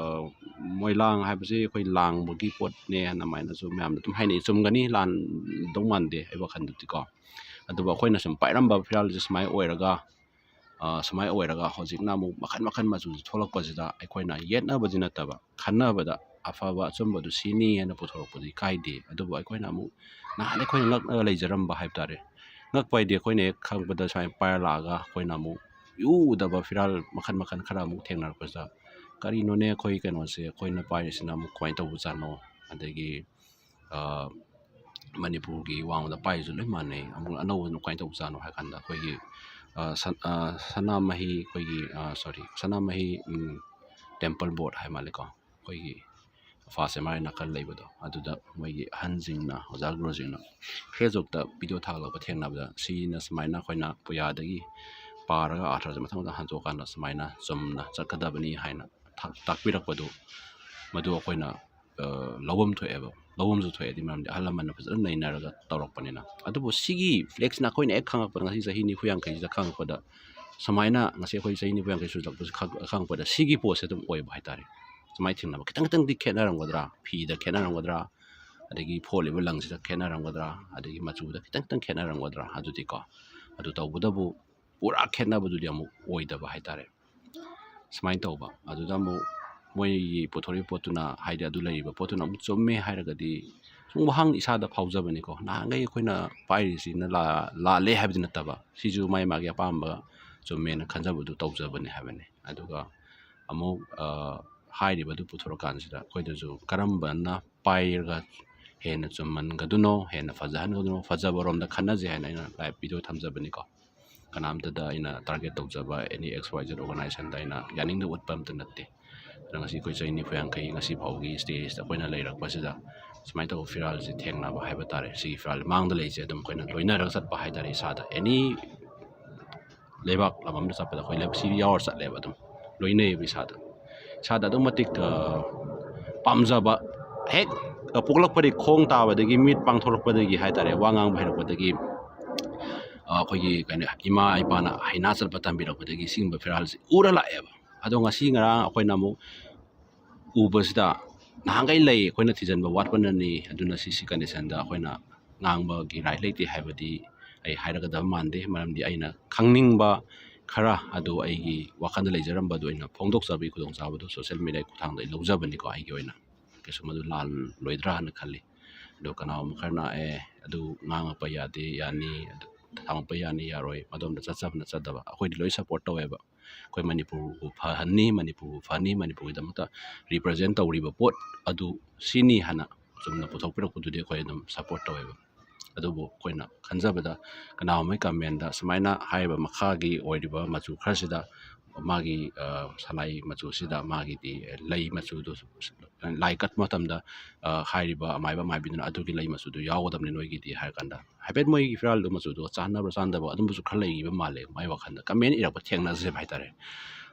ꯃꯣꯏꯂꯥꯡ ꯍꯥꯏꯕꯁꯤ ꯑꯩꯈꯣꯏ ꯂꯥꯡꯕꯒꯤ ꯄꯣꯠꯅꯦ ꯍꯥꯏꯅ ꯑꯗꯨꯃꯥꯏꯅꯁꯨ ꯃꯌꯥꯝꯅ ꯑꯗꯨꯝ ꯍꯥꯏꯅꯩ꯫ ꯆꯨꯝꯒꯅꯤ, ꯂꯥꯟꯗꯧ ꯃꯥꯟꯗꯦ ꯑꯩ ꯋꯥꯈꯜꯗꯗꯤꯀꯣ꯫ ꯑꯗꯨꯕꯨ ꯑꯩꯈꯣꯏꯅ ꯁꯨꯝ ꯄꯥꯏꯔꯝꯕ ꯐꯤꯔꯥꯜꯁꯦ ꯁꯨꯃꯥꯏꯅ ꯑꯣꯏꯔꯒ, ꯑ, ꯁꯨꯃꯥꯏꯅ ꯑꯣꯏꯔꯒ ꯍꯧꯖꯤꯛꯅ ꯑꯃꯨꯛ ꯃꯈꯟ ꯃꯈꯟ ꯃꯆꯨꯁꯦ ꯊꯣꯛꯂꯛꯄꯁꯤꯗ ꯑꯩꯈꯣꯏꯅ ꯌꯦꯠꯅꯕꯗꯤ ꯅꯠꯇꯕ, ꯈꯟꯅꯕꯗ ꯑꯐꯕ ꯑꯆꯨꯝꯕꯗꯨ ꯁꯤꯅꯤ ꯍꯥꯏꯅ ꯄꯨꯊꯣꯔꯛꯄꯗꯤ ꯀꯥꯏꯗꯦ꯫ ꯑꯗꯨꯕꯨ ꯑꯩꯈꯣꯏꯅ ꯑꯃꯨꯛ ꯅꯍꯥꯟ ꯑꯩꯈꯣꯏꯅ ꯉꯛꯑꯒ ꯂꯩꯖꯔꯝꯕ ꯍꯥꯏꯕ ꯇꯥꯔꯦ꯫ ꯉꯛꯄ ꯍꯥꯏꯗꯤ ꯑꯩꯈꯣꯏꯅ ꯍꯦꯛ ꯈꯪꯕꯗ ꯁꯨꯃꯥꯏꯅ ꯄꯥꯏꯔ ꯂꯥꯛꯑꯒ ꯑꯩꯈꯣꯏꯅ ꯑꯃꯨꯛ ꯏꯎ ꯎꯗꯕ ꯐꯤꯔꯥꯜ ꯃꯈꯟ ꯃꯈꯟ ꯈꯔ ꯑꯃꯨꯛ ꯊꯦꯡꯅꯔꯛꯄꯁꯤꯗ, "ꯀꯔꯤꯅꯣꯅꯦ ꯑꯩꯈꯣꯏ ꯀꯩꯅꯣꯁꯦ, ꯑꯩꯈꯣꯏꯅ ꯄꯥꯏꯔꯤꯁꯤꯅ ꯑꯃꯨꯛ ꯀꯃꯥꯏꯅ ꯇꯧꯕꯖꯥꯠꯅꯣ?" ꯑꯗꯒꯤ, ꯑ, ꯃꯅꯤꯄꯨꯔꯒꯤ ꯋꯥꯡꯃꯗ ꯄꯥꯏꯔꯤꯁꯨ ꯂꯣꯏ ꯃꯥꯟꯅꯩ, ꯑꯃꯨꯛ ꯑꯅꯧꯕꯗꯨꯅ ꯀꯃꯥꯏꯅ ꯇꯧꯕꯖꯥꯠꯅꯣ ꯍꯥꯏ ꯀꯥꯟꯗ, ꯑꯩꯈꯣꯏꯒꯤ, ꯑ, ꯁꯟ-, ꯑ, ꯁꯅꯥꯃꯍꯤ, ꯑꯩꯈꯣꯏꯒꯤ, ꯑ, sorry, ꯁꯅꯥꯃꯍꯤ, ꯎꯝ, temple board ꯍꯥꯏ ꯃꯥꯜꯂꯦꯀꯣ, ꯑꯩꯈꯣꯏꯒꯤ first M R I ꯅꯥꯀꯟ ꯂꯩꯕꯗꯣ, ꯑꯗꯨꯗ ꯃꯣꯏꯒꯤ ꯑꯍꯟꯁꯤꯡꯅ, ꯑꯣꯖꯥ ꯒꯨꯔꯨꯁꯤꯡꯅ Facebookꯇ video ꯊꯥꯒꯠꯂꯛꯄ ꯊꯦꯡꯅꯕꯗ, ꯁꯤꯅ ꯁꯨꯃꯥꯏꯅ ꯑꯩꯈꯣꯏꯅ ꯄꯨꯌꯥꯗꯒꯤ ꯄꯥꯔꯒ ꯑꯥꯔꯊꯁꯦ ꯃꯊꯪ ꯃꯊꯪ ꯍꯟꯗꯣꯛꯑꯀꯥꯟꯗ ꯁꯨꯃꯥꯏꯅ ꯆꯨꯝꯅ ꯆꯠꯀꯗꯕꯅꯤ ꯍꯥꯏꯅ ꯊꯥ-, ꯇꯥꯛꯄꯤꯔꯛꯄꯗꯨ, ꯃꯗꯨ ꯑꯩꯈꯣꯏꯅ, ꯑ, ꯂꯧꯐꯝ ꯊꯣꯛꯑꯦꯕ꯫ ꯂꯧꯐꯝꯁꯨ ꯊꯣꯛꯑꯦ, ꯑꯗꯨꯏ ꯃꯔꯝꯗꯤ ꯑꯍꯜ ꯂꯃꯟꯅ ꯐꯖꯅ ꯅꯩꯅꯔꯒ ꯇꯧꯔꯛꯄꯅꯤꯅ꯫ ꯑꯗꯨꯕꯨ ꯁꯤꯒꯤ flagꯁꯤꯅ ꯑꯩꯈꯣꯏꯅ ꯍꯦꯛ ꯈꯪꯉꯛꯄꯗ, ꯉꯁꯤ ꯆꯍꯤ ꯅꯤꯐꯨ ꯌꯥꯡꯈꯩꯁꯤꯗ ꯈꯪꯉꯛꯄꯗ, ꯁꯨꯃꯥꯏꯅ ꯉꯁꯤ ꯑꯩꯈꯣꯏ ꯆꯍꯤ ꯅꯤꯐꯨ ꯌꯥꯡꯈꯩ ꯁꯨꯖꯜꯂꯛꯄꯁꯤ ꯈꯪ-, ꯈꯪꯉꯛꯄꯗ ꯁꯤꯒꯤ ꯄꯣꯠꯁꯦ ꯑꯗꯨꯝ ꯑꯣꯏꯕ ꯍꯥꯏꯇꯥꯔꯦ꯫ ꯁꯨꯃꯥꯏꯅ ꯊꯦꯡꯅꯕ ꯈꯤꯇꯪ ꯈꯤꯇꯪꯗꯤ ꯈꯦꯠꯅꯔꯝꯒꯗ꯭ꯔꯥ, ꯐꯤꯗ ꯈꯦꯠꯅꯔꯝꯒꯗ꯭ꯔꯥ, ꯑꯗꯒꯤ ꯐꯣꯜꯂꯤꯕ ꯂꯪꯁꯤꯗ ꯈꯦꯠꯅꯔꯝꯒꯗ꯭ꯔꯥ, ꯑꯗꯒꯤ ꯃꯆꯨꯗ ꯈꯤꯇꯪ ꯈꯤꯇꯪ ꯈꯦꯠꯅꯔꯝꯒꯗ꯭ꯔꯥ, ꯑꯗꯨꯗꯤꯀꯣ꯫ ꯑꯗꯨ ꯇꯧꯕꯗꯕꯨ ꯄꯨꯔꯥ ꯈꯦꯠꯅꯕꯗꯨꯗꯤ ꯑꯃꯨꯛ ꯑꯣꯏꯗꯕ ꯍꯥꯏꯇꯥꯔꯦ꯫ ꯁꯨꯃꯥꯏꯅ ꯇꯧꯕ꯫ ꯑꯗꯨꯗ ꯑꯃꯨꯛ ꯃꯣꯏꯒꯤ ꯄꯨꯊꯣꯔꯛꯏꯕ ꯄꯣꯠꯇꯨꯅ, ꯍꯥꯏꯗꯤ ꯑꯗꯨ ꯂꯩꯔꯤꯕ ꯄꯣꯠꯇꯨꯅ ꯑꯃꯨꯛ ꯆꯨꯝꯃꯦ ꯍꯥꯏꯔꯒꯗꯤ ꯁꯨꯝ ꯋꯥꯍꯪ ꯏꯁꯥꯗ ꯐꯥꯎꯖꯕꯅꯤꯀꯣ꯫ ꯅꯍꯥꯟꯈꯩ ꯑꯩꯈꯣꯏꯅ ꯄꯥꯏꯔꯤꯁꯤꯅ ꯂꯥ-, ꯂꯥꯜꯂꯦ ꯍꯥꯏꯕꯗꯤ ꯅꯠꯇꯕ, ꯁꯤꯁꯨ ꯃꯥꯒꯤ ꯃꯥꯒꯤ ꯑꯄꯥꯝꯕ ꯆꯨꯝꯃꯦꯅ ꯈꯟꯖꯕꯗꯨ ꯇꯧꯖꯕꯅꯤ ꯍꯥꯏꯕꯅꯤ꯫ ꯑꯗꯨꯒ ꯑꯃꯨꯛ, ꯑ, ꯍꯥꯏꯔꯤꯕꯗꯨ ꯄꯨꯊꯣꯔꯛꯀꯥꯟꯁꯤꯗ ꯑꯩꯈꯣꯏꯗꯁꯨ ꯀꯔꯝꯕꯅ ꯄꯥꯏꯔꯒ ꯍꯦꯟꯅ ꯆꯨꯝꯍꯟꯒꯗꯨꯅꯣ, ꯍꯦꯟꯅ ꯐꯖꯍꯟꯒꯗꯨꯅꯣ, ꯐꯖꯕꯔꯣꯝꯗ ꯈꯟꯅꯁꯦ ꯍꯥꯏꯅ ꯑꯩꯅ live video ꯊꯝꯖꯕꯅꯤꯀꯣ꯫ ꯀꯅꯥꯝꯇꯗ ꯑꯩꯅ target ꯇꯧꯖꯕ any X Y Z organizationꯗ ꯑꯩꯅ ꯌꯥꯅꯤꯡꯗꯕ ꯎꯠꯄ ꯑꯝꯇ ꯅꯠꯇꯦ꯫ ꯑꯗꯨꯅ ꯉꯁꯤ ꯑꯩꯈꯣꯏ ꯆꯍꯤ ꯅꯤꯐꯨ ꯌꯥꯡꯈꯩ ꯉꯁꯤ ꯐꯥꯎꯒꯤ stageꯇ ꯑꯩꯈꯣꯏꯅ ꯂꯩꯔꯛꯄꯁꯤꯗ ꯁꯨꯃꯥꯏꯅ ꯇꯧꯕ ꯐꯤꯔꯥꯜꯁꯤ ꯊꯦꯡꯅꯕ ꯍꯥꯏꯕ ꯇꯥꯔꯦ꯫ ꯁꯤꯒꯤ ꯐꯤꯔꯥꯜ ꯃꯥꯡꯗ ꯂꯩꯁꯦ ꯑꯗꯨꯝ ꯑꯩꯈꯣꯏꯅ ꯂꯣꯏꯅꯔꯒ ꯆꯠꯄ ꯍꯥꯏ ꯇꯥꯔꯦ꯫ ꯏꯁꯥꯗ any ꯂꯩꯕꯥꯛ ꯂꯝ ꯑꯃꯗ ꯆꯠꯄꯗ ꯑꯩꯈꯣꯏ ꯂꯩꯕꯥꯛ ꯁꯤ ꯌꯥꯎꯔ ꯆꯠꯂꯦꯕ꯫ ꯑꯗꯨꯝ ꯂꯣꯏꯅꯩꯌꯦꯕ ꯏꯁꯥꯗ꯫ ꯏꯁꯥꯗ ꯑꯗꯨꯛ ꯃꯇꯤꯛ, ꯑ, ꯄꯥꯝꯖꯕ, ꯍꯦꯛ ꯄꯣꯛꯂꯛꯄꯗꯒꯤ, ꯈꯣꯡ ꯇꯥꯕꯗꯒꯤ, ꯃꯤꯠ ꯄꯥꯡꯊꯣꯔꯛꯄꯗꯒꯤ ꯍꯥꯏ ꯇꯥꯔꯦ, ꯋꯥ ꯉꯥꯡꯕ ꯍꯩꯔꯛꯄꯗꯒꯤ, ꯑ, ꯑꯩꯈꯣꯏꯒꯤ ꯀꯩꯅꯣ, ꯏꯃꯥ ꯏꯄꯥꯅ ꯍꯩꯅꯥ ꯆꯠꯄ ꯇꯝꯕꯤꯔꯛꯄꯗꯒꯤ ꯁꯤꯒꯨꯝꯕ ꯐꯤꯔꯥꯜꯁꯤ ꯎꯔ ꯂꯥꯛꯑꯦꯕ꯫ ꯑꯗꯣ ꯉꯁꯤ ꯉꯔꯥꯡ ꯑꯩꯈꯣꯏꯅ ꯑꯃꯨꯛ ꯎꯕꯁꯤꯗ ꯅꯍꯥꯟꯈꯩ ꯂꯩ, ꯑꯩꯈꯣꯏꯅ ꯊꯤꯖꯤꯟꯕ ꯋꯥꯠꯄꯅꯅꯤ꯫ ꯑꯗꯨꯅ ꯁꯤ, ꯁꯤ conditionꯗ ꯑꯩꯈꯣꯏꯅ ꯉꯥꯡꯕꯒꯤ right ꯂꯩꯇꯦ ꯍꯥꯏꯕꯗꯤ ꯑꯩ ꯍꯥꯏꯔꯒꯗꯕ ꯃꯥꯟꯗꯦ꯫ ꯃꯔꯝꯗꯤ ꯑꯩꯅ ꯈꯪꯅꯤꯡꯕ ꯈꯔ ꯑꯗꯨ, ꯑꯩꯒꯤ ꯋꯥꯈꯜꯗ ꯂꯩꯖꯔꯝꯕꯗꯨ ꯑꯩꯅ ꯐꯣꯡꯗꯣꯛꯆꯕꯒꯤ ꯈꯨꯗꯣꯡꯆꯥꯕꯗꯨ social mediaꯒꯤ ꯈꯨꯠꯊꯥꯡꯗ ꯑꯩ ꯂꯧꯖꯕꯅꯤꯀꯣ꯫ ꯑꯩꯒꯤ ꯑꯣꯏꯅ ꯀꯩꯁꯨ ꯃꯗꯨ ꯂꯥꯜꯂꯣꯏꯗ꯭ꯔꯥ ꯍꯥꯏꯅ ꯈꯜꯂꯤ꯫ ꯑꯗꯣ ꯀꯅꯥꯒꯨꯝꯕ ꯈꯔꯅ "ꯑꯦ, ꯑꯗꯨ ꯉꯥꯡꯉꯛꯄ ꯌꯥꯗꯦ, ꯌꯥꯅꯤ, ꯑꯗꯨ ꯊꯝꯃꯛꯄ ꯌꯥꯅꯤ, ꯌꯥꯔꯣꯏ, ꯃꯗꯣꯝꯗ ꯆꯠꯆꯕꯅ ꯆꯠꯇꯕ", ꯑꯩꯈꯣꯏꯗꯤ ꯂꯣꯏ support ꯇꯧꯋꯦꯕ꯫ ꯑꯩꯈꯣꯏ ꯃꯅꯤꯄꯨꯔꯕꯨ ꯐꯍꯟꯅꯤ, ꯃꯅꯤꯄꯨꯔꯕꯨ ꯐꯅꯤ, ꯃꯅꯤꯄꯨꯔꯒꯤꯗꯃꯛꯇ represent ꯇꯧꯔꯤꯕ ꯄꯣꯠ ꯑꯗꯨ ꯁꯤꯅꯤ ꯍꯥꯏꯅ ꯆꯨꯝꯅ ꯄꯨꯊꯣꯛꯄꯤꯔꯛꯄꯗꯨꯗꯤ ꯑꯩꯈꯣꯏ ꯑꯗꯨꯝ support ꯇꯧꯋꯦꯕ꯫ ꯑꯗꯨꯕꯨ ꯑꯩꯈꯣꯏꯅ ꯈꯟꯖꯕꯗ ꯀꯅꯥꯒꯨꯝꯕꯒꯤ commentꯗ ꯁꯨꯃꯥꯏꯅ ꯍꯥꯏꯔꯤꯕ ꯃꯈꯥꯒꯤ ꯑꯣꯏꯔꯤꯕ ꯃꯆꯨ ꯈꯔꯁꯤꯗ ꯃꯥꯒꯤ, ꯑ, ꯁꯂꯥꯏ ꯃꯆꯨꯁꯤꯗ ꯃꯥꯒꯤꯗꯤ ꯂꯩ ꯃꯆꯨꯗꯨ ꯂꯥꯏ ꯀꯠꯄ ꯃꯇꯝꯗ, ꯑ, ꯍꯥꯏꯔꯤꯕ ꯑꯃꯥꯏꯕ ꯑꯃꯥꯏꯕꯤꯗꯨꯅ "ꯑꯗꯨꯒꯤ ꯂꯩ ꯃꯆꯨꯗꯨ ꯌꯥꯎꯒꯗꯕꯅꯤ ꯅꯣꯏꯒꯤꯗꯤ" ꯍꯥꯏꯔ ꯀꯥꯟꯗ ꯍꯥꯏꯐꯦꯠ ꯃꯣꯏꯒꯤ ꯐꯤꯔꯥꯜꯗꯨ ꯃꯆꯨꯗꯨꯒ ꯆꯥꯟꯅꯕ꯭ꯔꯥ ꯆꯥꯟꯅꯗꯕ ꯑꯗꯨꯝꯕꯁꯨ ꯈꯔ ꯂꯩꯈꯤꯕ ꯃꯥꯜꯂꯦ ꯃꯥꯏ ꯋꯥꯈꯜꯗ꯫ Comment ꯏꯔꯛꯄ ꯊꯦꯡꯅꯖꯩꯕ ꯍꯥꯏꯇꯥꯔꯦ꯫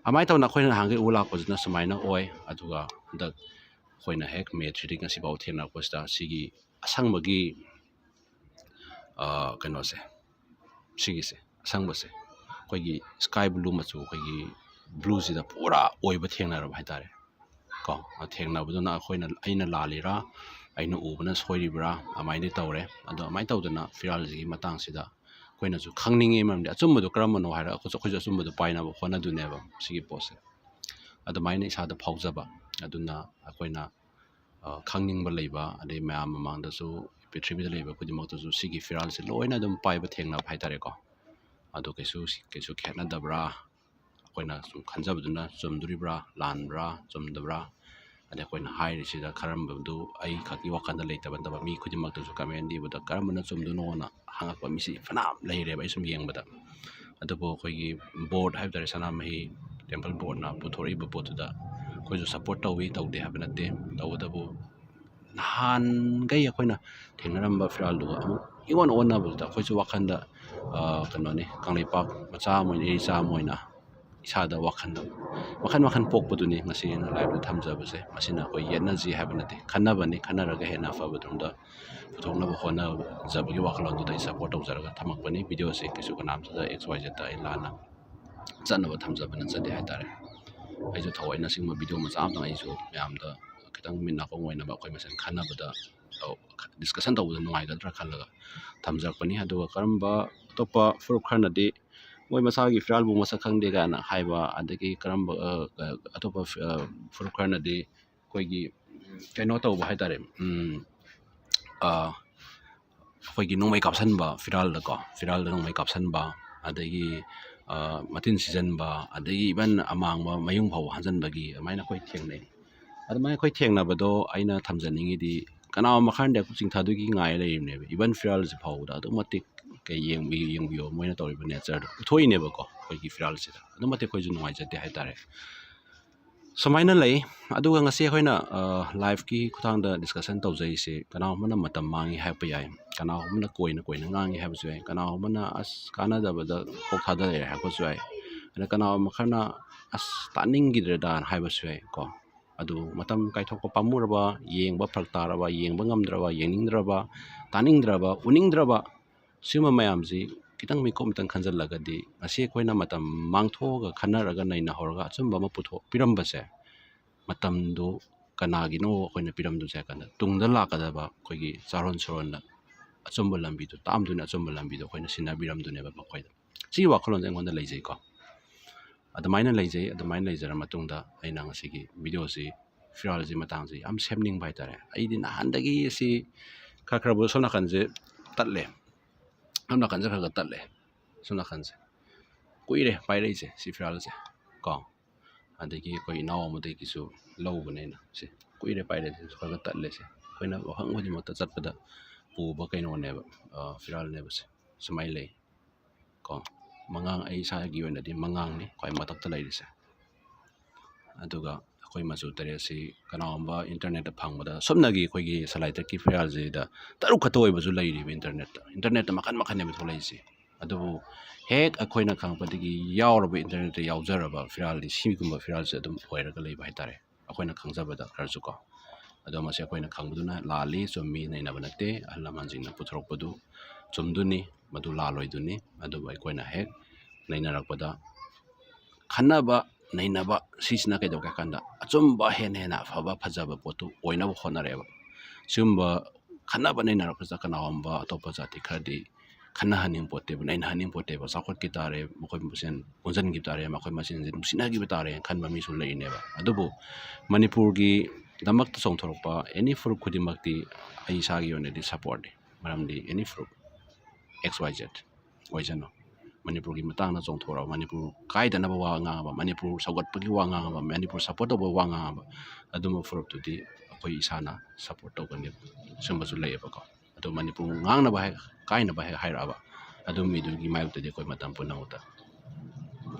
ꯑꯗꯨꯃꯥꯏꯅ ꯇꯧꯅ ꯑꯩꯈꯣꯏꯅ ꯅꯍꯥꯟꯈꯩ ꯎ ꯂꯥꯛꯄꯁꯤꯅ ꯁꯨꯃꯥꯏꯅ ꯑꯣꯏ꯫ ꯑꯗꯨꯒ ꯍꯟꯗꯛ ꯑꯩꯈꯣꯏꯅ ꯍꯦꯛ May threeꯗꯒꯤ ꯉꯁꯤꯐꯥꯎ ꯊꯦꯡꯅꯔꯛꯄꯁꯤꯗ ꯁꯤꯒꯤ ꯑꯁꯪꯕꯒꯤ, ꯑ, ꯀꯩꯅꯣꯁꯦ, ꯁꯤꯒꯤꯁꯦ, ꯑꯁꯪꯕꯁꯦ, ꯑꯩꯈꯣꯏꯒꯤ sky blue ꯃꯆꯨ, ꯑꯩꯈꯣꯏꯒꯤ blueꯁꯤꯗ ꯄꯨꯔꯥ ꯑꯣꯏꯕ ꯊꯦꯡꯅꯔꯕ ꯍꯥꯏꯇꯥꯔꯦ꯫ ꯀꯣ, ꯊꯦꯡꯅꯕꯗꯨꯅ ꯑꯩꯈꯣꯏꯅ, ꯑꯩꯅ ꯂꯥꯜꯂꯤꯔꯥ, ꯑꯩꯅ ꯎꯕꯅ ꯁꯣꯏꯔꯤꯕ꯭ꯔꯥ, ꯑꯗꯨꯃꯥꯏꯅꯗꯤ ꯇꯧꯔꯦ꯫ ꯑꯗꯣ ꯑꯗꯨꯃꯥꯏꯅ ꯇꯧꯗꯅ ꯐꯤꯔꯥꯜꯁꯤꯒꯤ ꯃꯇꯥꯡꯁꯤꯗ ꯑꯩꯈꯣꯏꯅꯁꯨ ꯈꯪꯅꯤꯡꯉꯤ ꯃꯔꯝꯗꯤ ꯑꯆꯨꯝꯕꯗꯣ ꯀꯔꯝꯕꯅꯣ ꯍꯥꯏꯔꯒ ꯑꯩꯈꯣꯏꯁꯨ ꯑꯩꯈꯣꯏꯁꯨ ꯑꯆꯨꯝꯕꯗꯣ ꯄꯥꯏꯅꯕ ꯍꯣꯠꯅꯗꯣꯏꯅꯦꯕ ꯁꯤꯒꯤ ꯄꯣꯠꯁꯦ꯫ ꯑꯗꯨꯃꯥꯏꯅ ꯏꯁꯥꯗ ꯐꯥꯎꯖꯕ꯫ ꯑꯗꯨꯅ ꯑꯩꯈꯣꯏꯅ ꯑ, ꯈꯪꯅꯤꯡꯕ ꯂꯩꯕ, ꯑꯗꯩ ꯃꯌꯥꯝ ꯃꯃꯥꯡꯗꯁꯨ, ꯄ꯭ꯔꯤꯊꯤꯕꯤꯗ ꯂꯩꯕ ꯈꯨꯗꯤꯡꯃꯛꯇꯁꯨ ꯁꯤꯒꯤ ꯐꯤꯔꯥꯜꯁꯦ ꯂꯣꯏꯅ ꯑꯗꯨꯝ ꯄꯥꯏꯕ ꯊꯦꯡꯅꯕ ꯍꯥꯏꯇꯥꯔꯦꯀꯣ꯫ ꯑꯗꯨ ꯀꯩꯁꯨ ꯀꯩꯁꯨ ꯈꯦꯠꯅꯗꯕ꯭ꯔꯥ? ꯑꯩꯈꯣꯏꯅ ꯁꯨꯝ ꯈꯟꯖꯕꯗꯨꯅ ꯆꯨꯝꯗꯣꯔꯤꯕ꯭ꯔꯥ, ꯂꯥꯟꯕ꯭ꯔꯥ, ꯆꯨꯝꯗꯕ꯭ꯔꯥ? ꯑꯗꯩ ꯑꯩꯈꯣꯏꯅ ꯍꯥꯏꯔꯤꯁꯤꯗ ꯀꯔꯝꯕꯗꯨ ꯑꯩ ꯈꯛꯀꯤ ꯋꯥꯈꯜꯗ ꯂꯩꯇꯕ ꯅꯠꯇꯕ, ꯃꯤ ꯈꯨꯗꯤꯡꯃꯛꯇꯁꯨ ꯀꯃꯦꯟ ꯏꯕꯗ ꯀꯔꯝꯕꯅ ꯆꯨꯝꯗꯣꯏꯅꯣꯅ ꯍꯪꯉꯛꯄ ꯃꯤꯁꯤ ꯐꯅꯌꯥꯝ ꯂꯩꯔꯦꯕ ꯑꯩ ꯁꯨꯝ ꯌꯦꯡꯕꯗ꯫ ꯑꯗꯨꯕꯨ ꯑꯩꯈꯣꯏꯒꯤ ꯕꯣꯔꯗ ꯍꯥꯏꯕ ꯇꯥꯔꯦ, ꯁꯅꯥꯃꯍꯤ ꯇꯦꯝꯄꯜ ꯕꯣꯔꯗꯅ ꯄꯨꯊꯣꯔꯛꯏꯕ ꯄꯣꯠꯇꯨꯗ ꯑꯩꯈꯣꯏꯁꯨ ꯁꯞꯄꯣꯔꯠ ꯇꯧꯏ, ꯇꯧꯗꯦ ꯍꯥꯏꯕ ꯅꯠꯇꯦ꯫ ꯇꯧꯕꯇꯕꯨ ꯅꯍꯥꯟꯈꯩ ꯑꯩꯈꯣꯏꯅ ꯊꯦꯡꯅꯔꯝꯕ ꯐꯤꯔꯥꯜꯗꯨꯒ ꯑꯃꯨꯛ ꯏꯑꯣꯟ ꯑꯣꯟꯅꯕꯗꯨꯗ ꯑꯩꯈꯣꯏꯁꯨ ꯋꯥꯈꯜꯗ, ꯑ, ꯀꯩꯅꯣꯅꯤ, ꯀꯪꯂꯩꯄꯥꯛ ꯃꯆꯥ ꯑꯃ ꯑꯣꯏꯅ, ꯏꯔꯩꯆꯥ ꯑꯃ ꯑꯣꯏꯅ ꯏꯁꯥꯗ ꯋꯥꯈꯜꯗ ꯃꯈꯟ ꯃꯈꯟ ꯄꯣꯛꯄꯗꯨꯅꯤ ꯉꯁꯤ ꯑꯩꯅ ꯂꯥꯏꯞꯇ ꯊꯝꯖꯕꯁꯦ꯫ ꯃꯁꯤꯅ ꯑꯩꯈꯣꯏ ꯌꯦꯠꯅꯁꯤ ꯍꯥꯏꯕ ꯅꯠꯇꯦ, ꯈꯟꯅꯕꯅꯤ, ꯈꯟꯅꯔꯒ ꯍꯦꯟꯅ ꯑꯐꯕ ꯇꯨꯡꯗ ꯄꯨꯊꯣꯛꯅꯕ ꯍꯣꯠꯅꯖꯕꯒꯤ ꯋꯥꯈꯜꯂꯣꯟꯗꯨꯗ ꯑꯩ ꯁꯞꯄꯣꯔꯠ ꯇꯧꯖꯔꯒ ꯊꯝꯃꯛꯄꯅꯤ꯫ ꯚꯤꯗꯤꯑꯣꯁꯦ ꯀꯩꯁꯨ ꯀꯅꯥꯝꯇꯗ ꯑꯦꯛꯁ ꯋꯥꯏ ꯖꯦꯠꯇ ꯑꯩ ꯂꯥꯟꯅ ꯆꯠꯅꯕ ꯊꯝꯖꯕ ꯅꯠꯆꯗꯦ ꯍꯥꯏꯇꯥꯔꯦ꯫ ꯑꯩꯁꯨ ꯊꯑꯣꯏꯅ ꯁꯤꯒꯨꯝꯕ ꯚꯤꯗꯤꯑꯣ ꯃꯆꯥ ꯑꯃꯇꯪ ꯑꯩꯁꯨ ꯃꯌꯥꯝꯗ ꯈꯤꯇꯪ ꯃꯤꯠ ꯅꯥꯀꯣꯡ ꯑꯣꯏꯅꯕ ꯑꯩꯈꯣꯏ ꯃꯁꯦꯟ ꯈꯟꯅꯕꯗ, ꯗꯤꯁꯀꯁꯟ ꯇꯧꯕꯗ ꯅꯨꯡꯉꯥꯏꯒꯗ꯭ꯔꯥ ꯈꯜꯂꯒ ꯊꯝꯖꯔꯛꯄꯅꯤ꯫ ꯑꯗꯨꯒ ꯀꯔꯝꯕ ꯑꯇꯣꯞꯄ ꯐꯨꯔꯨꯞ ꯈꯔꯅꯗꯤ ꯃꯣꯏ ꯃꯁꯥꯒꯤ ꯐꯤꯔꯥꯜꯕꯨ ꯃꯁꯛ ꯈꯪꯗꯦ ꯀꯥꯏꯅ ꯍꯥꯏꯕ, ꯑꯗꯒꯤ ꯀꯔꯝꯕ, ꯑ, ꯑ, ꯑꯇꯣꯞꯄ ꯐꯤ-, ꯑ, ꯐꯨꯔꯨꯞ ꯈꯔꯅꯗꯤ ꯑꯩꯈꯣꯏꯒꯤ ꯀꯩꯅꯣ ꯇꯧꯕ ꯍꯥꯏꯇꯥꯔꯦ, ꯎꯝ, ꯑ, ꯑꯩꯈꯣꯏꯒꯤ ꯅꯣꯡꯃꯩ ꯀꯥꯞꯁꯟꯕ ꯐꯤꯔꯥꯜꯗꯀꯣ, ꯐꯤꯔꯥꯜꯗ ꯅꯣꯡꯃꯩ ꯀꯥꯞꯁꯟꯕ, ꯑꯗꯒꯤ, ꯑ, ꯃꯇꯤꯟ ꯁꯤꯖꯟꯕ, ꯑꯗꯒꯤ ꯏꯚꯟ ꯑꯃꯥꯡꯕ ꯃꯌꯨꯡ ꯐꯥꯎꯕ ꯍꯟꯖꯟꯕꯒꯤ ꯑꯗꯨꯃꯥꯏꯅ ꯑꯩꯈꯣꯏ ꯊꯦꯡꯅꯩ꯫ ꯑꯗꯨꯃꯥꯏꯅ ꯑꯩꯈꯣꯏ ꯊꯦꯡꯅꯕꯗꯣ ꯑꯩꯅ ꯊꯝꯖꯅꯤꯡꯉꯤꯗꯤ ꯀꯅꯥꯒꯨꯝꯕ ꯈꯔꯅꯗꯤ ꯑꯩꯈꯣꯏ ꯆꯤꯡꯊꯗꯣꯏꯒꯤ ꯉꯥꯏ ꯂꯩꯔꯤꯕꯅꯦꯕ꯫ ꯏꯚꯟ ꯐꯤꯔꯥꯜꯁꯤ ꯐꯥꯎꯕꯗ ꯑꯗꯨꯛ ꯃꯇꯤꯛ ꯀꯩ ꯌꯦꯡꯕꯤ-, ꯌꯦꯡꯕꯤꯌꯣ, ꯃꯣꯏꯅ ꯇꯧꯔꯤꯕ ꯅꯦꯆꯔꯗꯣ ꯎꯠꯊꯣꯛꯏꯅꯦꯕꯀꯣ ꯑꯩꯈꯣꯏꯒꯤ ꯐꯤꯔꯥꯜꯁꯤꯗ꯫ ꯑꯗꯨꯛ ꯃꯇꯤꯛ ꯑꯩꯈꯣꯏꯁꯨ ꯅꯨꯡꯉꯥꯏꯖꯗꯦ ꯍꯥꯏꯇꯥꯔꯦ꯫ ꯁꯨꯃꯥꯏꯅ ꯂꯩ꯫ ꯑꯗꯨꯒ ꯉꯁꯤ ꯑꯩꯈꯣꯏꯅ, ꯑ, ꯂꯥꯏꯐꯀꯤ ꯈꯨꯠꯊꯥꯡꯗ ꯗꯤꯁꯀꯁꯟ ꯇꯧꯖꯔꯤꯁꯦ, ꯀꯅꯥꯒꯨꯝꯕꯅ ꯃꯇꯝ ꯃꯥꯡꯉꯤ ꯍꯥꯏꯔꯛꯄ ꯌꯥꯏ, ꯀꯅꯥꯒꯨꯝꯕꯅ ꯀꯣꯏꯅ ꯀꯣꯏꯅ ꯉꯥꯡꯉꯤ ꯍꯥꯏꯕꯁꯨ ꯌꯥꯏ, ꯀꯅꯥꯒꯨꯝꯕꯅ "ꯑꯁ, ꯀꯥꯟꯅꯗꯕꯗ ꯀꯣꯛ ꯊꯥꯗ ꯂꯩꯔꯦ" ꯍꯥꯏꯔꯛꯄꯁꯨ ꯌꯥꯏ, ꯑꯗ ꯀꯅꯥꯒꯨꯝꯕ ꯈꯔꯅ "ꯑꯁ, ꯇꯥꯅꯤꯡꯈꯤꯗ꯭ꯔꯦꯗ" ꯍꯥꯏꯕꯁꯨ ꯌꯥꯏ ꯀꯣ꯫ ꯑꯗꯨ ꯃꯇꯝ ꯀꯥꯏꯊꯣꯛꯄ ꯄꯥꯝꯃꯨꯔꯕ, ꯌꯦꯡꯕ ꯐꯔꯛ ꯇꯥꯔꯕ, ꯌꯦꯡꯕ ꯉꯝꯗ꯭ꯔꯕ, ꯌꯦꯡꯅꯤꯡꯗ꯭ꯔꯕ, ꯇꯥꯅꯤꯡꯗ꯭ꯔꯕ, ꯎꯅꯤꯡꯗ꯭ꯔꯕ, ꯁꯤꯒꯨꯝꯕ ꯃꯌꯥꯝꯁꯤ ꯈꯤꯇꯪ ꯃꯤꯀꯨꯞ ꯑꯃꯇꯪ ꯈꯟꯖꯤꯜꯂꯒꯗꯤ, ꯉꯁꯤ ꯑꯩꯈꯣꯏꯅ ꯃꯇꯝ ꯃꯥꯡꯊꯣꯛꯑꯒ ꯈꯟꯅꯔꯒ ꯅꯩꯅꯍꯧꯔꯒ ꯑꯆꯨꯝꯕ ꯑꯃ ꯄꯨꯊꯣꯛꯄꯤꯔꯝꯕꯁꯦ, ꯃꯇꯝꯗꯨ ꯀꯅꯥꯒꯤꯅꯣ ꯑꯩꯈꯣꯏꯅ ꯄꯤꯔꯝꯗꯣꯏꯁꯦ ꯍꯥꯏ ꯀꯥꯟꯗ, ꯇꯨꯡꯗ ꯂꯥꯛꯀꯗꯕ ꯑꯩꯈꯣꯏꯒꯤ ꯆꯥꯔꯣꯟ ꯁꯨꯔꯣꯟꯗ ꯑꯆꯨꯝꯕ ꯂꯝꯕꯤꯗꯣ ꯇꯥꯛꯑꯝꯗꯣꯏꯅꯦ, ꯑꯆꯨꯝꯕ ꯂꯝꯕꯤꯗꯣ ꯑꯩꯈꯣꯏꯅ ꯁꯤꯟꯅꯕꯤꯔꯝꯗꯣꯏꯅꯦꯕ ꯃꯈꯣꯏꯗ꯫ ꯁꯤꯒꯤ ꯋꯥꯈꯜꯂꯣꯟꯁꯦ ꯑꯩꯉꯣꯟꯗ ꯂꯩꯖꯩꯀꯣ꯫ ꯑꯗꯨꯃꯥꯏꯅ ꯂꯩꯖꯩ꯫ ꯑꯗꯨꯃꯥꯏꯅ ꯂꯩꯖꯔ ꯃꯇꯨꯡꯗ ꯑꯩꯅ ꯉꯁꯤꯒꯤ ꯚꯤꯗꯤꯑꯣꯁꯤ ꯐꯤꯔꯥꯜꯁꯤ ꯃꯇꯥꯡꯁꯤ ꯌꯥꯝ ꯁꯦꯝꯅꯤꯡꯕ ꯍꯥꯏꯇꯥꯔꯦ꯫ ꯑꯩꯗꯤ ꯅꯍꯥꯟꯗꯒꯤ ꯁꯤ ꯈꯔ ꯈꯔꯕꯨ ꯁꯣꯝ ꯅꯥꯀꯟꯁꯦ ꯇꯠꯂꯦ, ꯁꯣꯝ ꯅꯥꯀꯟꯁꯦ ꯈꯔ ꯈꯔ ꯇꯠꯂꯦ, ꯁꯣꯝ ꯅꯥꯀꯟꯁꯦ ꯀꯨꯏꯔꯦ ꯄꯥꯏꯔꯛꯏꯁꯦ ꯁꯤ ꯐꯤꯔꯥꯜꯁꯦ ꯀꯣ꯫ ꯑꯗꯒꯤ ꯑꯩꯈꯣꯏ ꯏꯅꯥꯎ ꯑꯃꯗꯒꯤꯁꯨ ꯂꯧꯕꯅꯦ ꯑꯩꯅ꯫ ꯁꯦ ꯀꯨꯏꯔꯦ ꯄꯥꯏꯔꯛꯏꯁꯦ, ꯈꯔ ꯈꯔ ꯇꯠꯂꯦ꯫ ꯁꯦ ꯑꯩꯈꯣꯏꯅ ꯃꯐꯝ ꯈꯨꯗꯤꯡꯃꯛꯇ ꯆꯠꯄꯗ ꯄꯨꯕ ꯀꯩꯅꯣꯅꯦꯕ, ꯐꯤꯔꯥꯜꯅꯦꯕ꯫ ꯁꯦ ꯁꯨꯃꯥꯏꯅ ꯂꯩ ꯀꯣ꯫ ꯃꯉꯥꯡ, ꯑꯩ ꯏꯁꯥꯒꯤ ꯑꯣꯏꯅꯗꯤ ꯃꯉꯥꯡꯅꯤ ꯈ꯭ꯋꯥꯏ ꯃꯊꯛꯇ ꯂꯩꯔꯤꯁꯦ꯫ ꯑꯗꯨꯒ ꯑꯩꯈꯣꯏ ꯃꯆꯨ ꯇꯔꯦꯠꯁꯤ ꯀꯅꯥꯒꯨꯝꯕ ꯏꯟꯇꯔꯅꯦꯠꯇ ꯐꯪꯕꯗ, ꯁꯨꯞꯅꯒꯤ ꯑꯩꯈꯣꯏꯒꯤ ꯁꯂꯥꯏꯇꯦꯠꯀꯤ ꯐꯤꯔꯥꯜꯁꯤꯗ ꯇꯔꯨꯛ ꯈꯛꯇ ꯑꯣꯏꯕꯁꯨ ꯂꯩꯔꯤꯕ ꯏꯟꯇꯔꯅꯦꯠꯇ꯫ ꯏꯟꯇꯔꯅꯦꯠꯇ ꯃꯈꯟ ꯃꯈꯟꯅꯦꯕ ꯊꯣꯛꯂꯛꯏꯁꯦ꯫ ꯑꯗꯨꯕꯨ ꯍꯦꯛ ꯑꯩꯈꯣꯏꯅ ꯈꯪꯉꯛꯄꯗꯒꯤ ꯌꯥꯎꯔꯕ, ꯏꯟꯇꯔꯅꯦꯠꯇ ꯌꯥꯎꯖꯔꯕ ꯐꯤꯔꯥꯜꯗꯤ ꯁꯤꯒꯨꯝꯕ ꯐꯤꯔꯥꯜꯁꯦ ꯑꯗꯨꯝ ꯑꯣꯏꯔꯒ ꯂꯩꯕ ꯍꯥꯏꯇꯥꯔꯦ, ꯑꯩꯈꯣꯏꯅ ꯈꯪꯖꯕꯗ ꯈꯔꯁꯨ ꯀꯣ꯫ ꯑꯗꯣ ꯃꯁꯤ ꯑꯩꯈꯣꯏꯅ ꯈꯪꯕꯗꯨꯅ ꯂꯥꯜꯂꯤ ꯆꯨꯝꯃꯤ ꯅꯩꯅꯕ ꯅꯠꯇꯦ꯫ ꯑꯍꯜ ꯂꯃꯟꯁꯤꯡꯅ ꯄꯨꯊꯣꯔꯛꯄꯗꯨ ꯆꯨꯝꯗꯨꯅꯤ, ꯃꯗꯨ ꯂꯥꯜꯂꯣꯏꯗꯨꯅꯤ꯫ ꯑꯗꯨꯕꯨ ꯑꯩꯈꯣꯏꯅ ꯍꯦꯛ ꯅꯩꯅꯔꯛꯄꯗ ꯈꯟꯅꯕ ꯅꯩꯅꯕ ꯁꯤꯁꯤꯅ ꯀꯩꯗꯧꯒꯦ ꯍꯥꯏ ꯀꯥꯟꯗ ꯑꯆꯨꯝꯕ ꯍꯦꯟꯅ ꯍꯦꯟꯅ ꯑꯐꯕ ꯐꯖꯕ ꯄꯣꯠꯇꯨ ꯑꯣꯏꯅꯕ ꯍꯣꯠꯅꯔꯛꯑꯦꯕ꯫ ꯁꯤꯒꯨꯝꯕ ꯈꯟꯅꯕ ꯅꯩꯅꯔꯛꯄꯁꯤꯗ ꯀꯅꯥꯒꯨꯝꯕ ꯑꯇꯣꯞꯄ ꯖꯥꯇꯤ ꯈꯔꯗꯤ ꯈꯟꯅꯍꯟꯅꯤꯡ ꯄꯣꯠꯇꯦꯕ, ꯅꯩꯅꯍꯟꯅꯤꯡ ꯄꯣꯠꯇꯦꯕ꯫ ꯆꯥꯎꯈꯠꯈꯤ ꯇꯥꯔꯦ, ꯃꯈꯣꯏ ꯃꯁꯦꯟ ꯄꯨꯟꯁꯤꯟꯈꯤꯕ ꯇꯥꯔꯦ, ꯃꯈꯣꯏ ꯃꯁꯦꯟꯁꯦ ꯅꯨꯡꯁꯤꯅꯈꯤꯕ ꯇꯥꯔꯦꯅ ꯈꯟꯕ ꯃꯤꯁꯨ ꯂꯩꯔꯤꯅꯦꯕ꯫ ꯑꯗꯨꯕꯨ ꯃꯅꯤꯄꯨꯔꯒꯤꯗꯃꯛꯇ ꯆꯣꯡꯊꯣꯔꯛꯄ ꯑꯦꯅꯤ ꯐꯨꯔꯨꯞ ꯈꯨꯗꯤꯡꯃꯛꯇꯤ ꯑꯩ ꯏꯁꯥꯒꯤ ꯑꯣꯏꯅꯗꯤ ꯁꯞꯄꯣꯔꯠꯅꯤ꯫ ꯃꯔꯝꯗꯤ ꯑꯦꯅꯤ ꯐꯨꯔꯨꯞ ꯑꯦꯛꯁ ꯋꯥꯏ ꯖꯦꯠ ꯑꯣꯏꯁꯅꯨ, ꯃꯅꯤꯄꯨꯔꯒꯤ ꯃꯇꯥꯡꯗ ꯆꯣꯡꯊꯣꯔꯛꯑꯕ, ꯃꯅꯤꯄꯨꯔ ꯀꯥꯏꯗꯅꯕ ꯋꯥ ꯉꯥꯡꯉꯕ, ꯃꯅꯤꯄꯨꯔ ꯁꯧꯒꯠꯄꯒꯤ ꯋꯥ ꯉꯥꯡꯉꯕ, ꯃꯅꯤꯄꯨꯔ ꯁꯞꯄꯣꯔꯠ ꯇꯧꯕꯒꯤ ꯋꯥ ꯉꯥꯡꯉꯕ, ꯑꯗꯨꯝꯕ ꯐꯨꯔꯨꯞꯇꯨꯗꯤ ꯑꯩꯈꯣꯏ ꯏꯁꯥꯅ ꯁꯞꯄꯣꯔꯠ ꯇꯧꯒꯅꯤ꯫ ꯁꯨꯝꯕꯁꯨ ꯂꯩꯌꯦꯕꯀꯣ꯫ ꯑꯗꯣ ꯃꯅꯤꯄꯨꯔ ꯉꯥꯡꯅꯕ ꯍꯦꯛ ꯀꯥꯏꯅꯕ ꯍꯦꯛ ꯍꯥꯏꯔꯛꯑꯕ, ꯑꯗꯨ ꯃꯤꯗꯨꯒꯤ ꯃꯥꯌꯣꯛꯇꯗꯤ ꯑꯩꯈꯣꯏ ꯃꯇꯝ ꯄꯨꯝꯅꯃꯛꯇ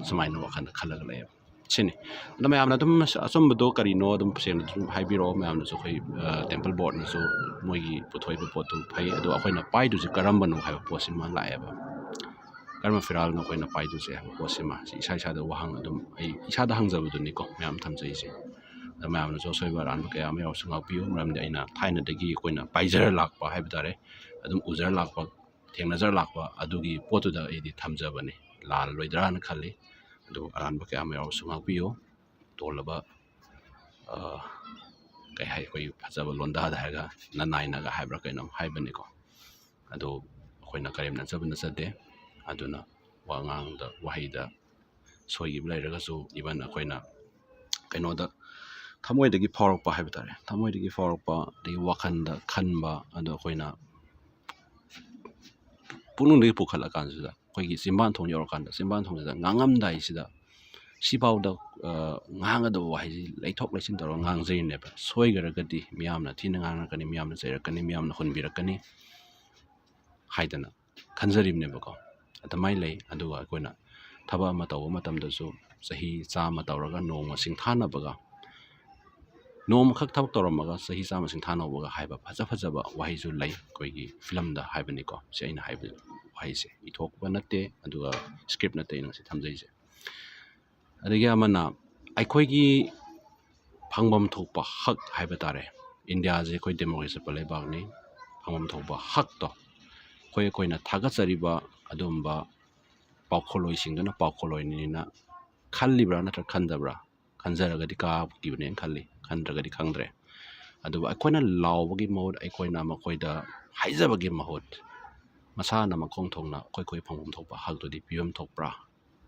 ꯁꯨꯃꯥꯏꯅ ꯋꯥꯈꯜꯗ ꯈꯜꯂꯒ ꯂꯩꯌꯦꯕ꯫ ꯁꯤꯅꯤ꯫ ꯑꯗꯣ ꯃꯌꯥꯝꯅ ꯑꯗꯨꯝ ꯑꯆꯨꯝꯕꯗꯣ ꯀꯔꯤꯅꯣ ꯑꯗꯨꯝ ꯁꯦꯡꯅ ꯑꯗꯨꯝ ꯍꯥꯏꯕꯤꯔꯛꯑꯣ꯫ ꯃꯌꯥꯝꯅꯁꯨ ꯑꯩꯈꯣꯏ, ꯑ, ꯇꯦꯝꯄꯜ ꯕꯣꯔꯗꯅꯁꯨ ꯃꯣꯏꯒꯤ ꯄꯨꯊꯣꯛꯏꯕ ꯄꯣꯠꯇꯨ ꯐꯩ, ꯑꯗꯣ ꯑꯩꯈꯣꯏꯅ ꯄꯥꯏꯗꯣꯏꯁꯦ ꯀꯔꯝꯕꯅꯣ ꯍꯥꯏꯕ ꯄꯣꯠꯁꯤꯃ ꯂꯥꯛꯑꯦꯕ꯫ ꯀꯔꯝꯕ ꯐꯤꯔꯥꯜꯅꯣ ꯑꯩꯈꯣꯏꯅ ꯄꯥꯏꯗꯣꯏꯁꯦ ꯍꯥꯏꯕ ꯄꯣꯠꯁꯤꯃ꯫ ꯁꯤ ꯏꯁꯥ ꯏꯁꯥꯗ ꯋꯥꯍꯪ ꯑꯗꯨꯝ ꯑꯩ ꯏꯁꯥꯗ ꯍꯪꯖꯕꯗꯨꯅꯤꯀꯣ ꯃꯌꯥꯝ ꯊꯝꯖꯩꯁꯦ꯫ ꯑꯗꯣ ꯃꯌꯥꯝꯅꯁꯨ ꯑꯁꯣꯏꯕ ꯑꯔꯥꯟꯕ ꯀꯌꯥ ꯑꯃ ꯌꯥꯎꯔꯁꯨ ꯉꯥꯛꯄꯤꯌꯨ, ꯃꯔꯝꯗꯤ ꯑꯩꯅ ꯊꯥꯏꯅꯗꯒꯤ ꯑꯩꯈꯣꯏꯅ ꯄꯥꯏꯖꯔ ꯂꯥꯛꯄ ꯍꯥꯏꯕ ꯇꯥꯔꯦ, ꯑꯗꯨꯝ ꯎꯖꯔ ꯂꯥꯛꯄ, ꯊꯦꯡꯅꯖꯔ ꯂꯥꯛꯄ ꯑꯗꯨꯒꯤ ꯄꯣꯠꯇꯨꯗ ꯑꯩꯗꯤ ꯊꯝꯖꯕꯅꯤ꯫ ꯂꯥꯜꯂꯣꯏꯗ꯭ꯔꯥꯅ ꯈꯜꯂꯤ꯫ ꯑꯗꯨ ꯑꯔꯥꯟꯕ ꯀꯌꯥ ꯑꯃ ꯌꯥꯎꯔꯁꯨ ꯉꯥꯛꯄꯤꯌꯨ꯫ ꯇꯣꯜꯂꯕ, ꯑ, ꯀꯩ ꯍꯥꯏ, ꯑꯩꯈꯣꯏ ꯐꯖꯕ ꯂꯣꯟꯗꯥꯗ ꯍꯥꯏꯔꯒ ꯅꯅꯥꯏꯅꯒ ꯍꯥꯏꯕ꯭ꯔꯥ ꯀꯩꯅꯣꯝ ꯍꯥꯏꯕꯅꯤꯀꯣ꯫ ꯑꯗꯣ ꯑꯩꯈꯣꯏꯅ ꯀꯔꯦꯝꯅꯖꯕ ꯅꯠꯆꯗꯦ꯫ ꯑꯗꯨꯅ ꯋꯥꯉꯥꯡꯗ, ꯋꯥꯍꯩꯗ ꯁꯣꯏꯈꯤꯕ ꯂꯩꯔꯒꯁꯨ, even ꯑꯩꯈꯣꯏꯅ ꯀꯩꯅꯣꯗ, ꯊꯃꯣꯏꯗꯒꯤ ꯐꯥꯎꯔꯛꯄ ꯍꯥꯏꯕ ꯇꯥꯔꯦ, ꯊꯃꯣꯏꯗꯒꯤ ꯐꯥꯎꯔꯛꯄ, ꯑꯗꯒꯤ ꯋꯥꯈꯜꯗ ꯈꯟꯕ, ꯑꯗꯣ ꯑꯩꯈꯣꯏꯅ ꯄꯨꯛꯅꯤꯡꯗꯒꯤ ꯄꯨꯈꯠꯂꯀꯥꯟꯁꯤꯗ, ꯑꯩꯈꯣꯏꯒꯤ ꯆꯤꯝꯕꯥꯟ ꯊꯣꯡ ꯌꯧꯔꯀꯥꯟꯗ, ꯆꯤꯝꯕꯥꯟ ꯊꯣꯡꯁꯤꯗ ꯉꯥꯡꯉꯝꯗꯥꯏꯁꯤꯗ, ꯁꯤꯐꯥꯎꯗ, ꯑ, ꯉꯥꯡꯒꯗꯕ ꯋꯥꯍꯩꯁꯤ ꯂꯩꯊꯣꯛ ꯂꯩꯁꯤꯟ ꯇꯧꯔꯒ ꯉꯥꯡꯖꯔꯤꯅꯦꯕ꯫ ꯁꯣꯏꯈ꯭ꯔꯒꯗꯤ ꯃꯤꯌꯥꯝꯅ ꯊꯤꯅ ꯉꯥꯡꯉꯛꯀꯅꯤ, ꯃꯤꯌꯥꯝꯅ ꯆꯩꯔꯛꯀꯅꯤ, ꯃꯤꯌꯥꯝꯅ ꯍꯨꯟꯕꯤꯔꯛꯀꯅꯤ ꯍꯥꯏꯗꯅ ꯈꯟꯖꯔꯤꯕꯅꯦꯕꯀꯣ꯫ ꯑꯗꯨꯃꯥꯏꯅ ꯂꯩ꯫ ꯑꯗꯨꯒ ꯑꯩꯈꯣꯏꯅ ꯊꯕꯛ ꯑꯃ ꯇꯧꯕ ꯃꯇꯝꯗꯁꯨ, ꯆꯍꯤ ꯆꯥꯝꯃ ꯇꯧꯔꯒ ꯅꯣꯡꯃ ꯁꯤꯡꯊꯥꯅꯕꯒ, ꯅꯣꯡꯃꯈꯛ ꯊꯕꯛ ꯇꯧꯔꯝꯃꯒ ꯆꯍꯤ ꯆꯥꯝꯃ ꯁꯤꯡꯊꯥꯅꯧꯕꯒ ꯍꯥꯏꯕ ꯐꯖ ꯐꯖꯕ ꯋꯥꯍꯩꯁꯨ ꯂꯩ ꯑꯩꯈꯣꯏꯒꯤ ꯐꯤꯂꯝꯗ ꯍꯥꯏꯕꯅꯤꯀꯣ꯫ ꯁꯤ ꯑꯩꯅ ꯍꯥꯏꯕ ꯋꯥꯍꯩꯁꯦ ꯏꯊꯣꯛꯄ ꯅꯠꯇꯦ, ꯑꯗꯨꯒ script ꯅꯠꯇꯦ ꯑꯩꯅ ꯉꯁꯤ ꯊꯝꯖꯩꯁꯦ꯫ ꯑꯗꯒꯤ ꯑꯃꯅ, ꯑꯩꯈꯣꯏꯒꯤ ꯐꯪꯐꯝ ꯊꯣꯛꯄ ꯍꯛ ꯍꯥꯏꯕ ꯇꯥꯔꯦ꯫ ꯏꯟꯗꯤꯌꯥꯁꯦ ꯑꯩꯈꯣꯏ democracy ꯆꯠꯄ ꯂꯩꯕꯥꯛꯅꯤ꯫ ꯐꯪꯐꯝ ꯊꯣꯛꯄ ꯍꯛꯇꯣ ꯑꯩꯈꯣꯏ, ꯑꯩꯈꯣꯏꯅ ꯊꯥꯒꯠꯆꯔꯤꯕ ꯑꯗꯨꯒꯨꯝꯕ ꯄꯥꯎꯈꯣꯜꯂꯣꯏꯁꯤꯡꯗꯨꯅ ꯄꯥꯎꯈꯣꯜꯂꯣꯏꯅꯤꯅ ꯈꯜꯂꯤꯕ꯭ꯔꯥ ꯅꯠꯇ꯭ꯔꯒ ꯈꯟꯗꯕ꯭ꯔꯥ? ꯈꯟꯖꯔꯒꯗꯤ ꯀꯥꯈꯤꯕꯅꯦꯅ ꯈꯜꯂꯤ, ꯈꯟꯗ꯭ꯔꯒꯗꯤ ꯈꯪꯗ꯭ꯔꯦ꯫ ꯑꯗꯨꯕꯨ ꯑꯩꯈꯣꯏꯅ ꯂꯥꯎꯕꯒꯤ ꯃꯍꯨꯠ, ꯑꯩꯈꯣꯏꯅ ꯃꯈꯣꯏꯗ ꯍꯥꯏꯖꯕꯒꯤ ꯃꯍꯨꯠ, ꯃꯁꯥꯅ ꯃꯈꯣꯡ ꯊꯣꯡꯅ ꯑꯩꯈꯣꯏ, ꯑꯩꯈꯣꯏ ꯐꯪꯐꯝ ꯊꯣꯛꯄ ꯍꯛꯇꯨꯗꯤ ꯄꯤꯐꯝ ꯊꯣꯛꯄ꯭ꯔꯥ?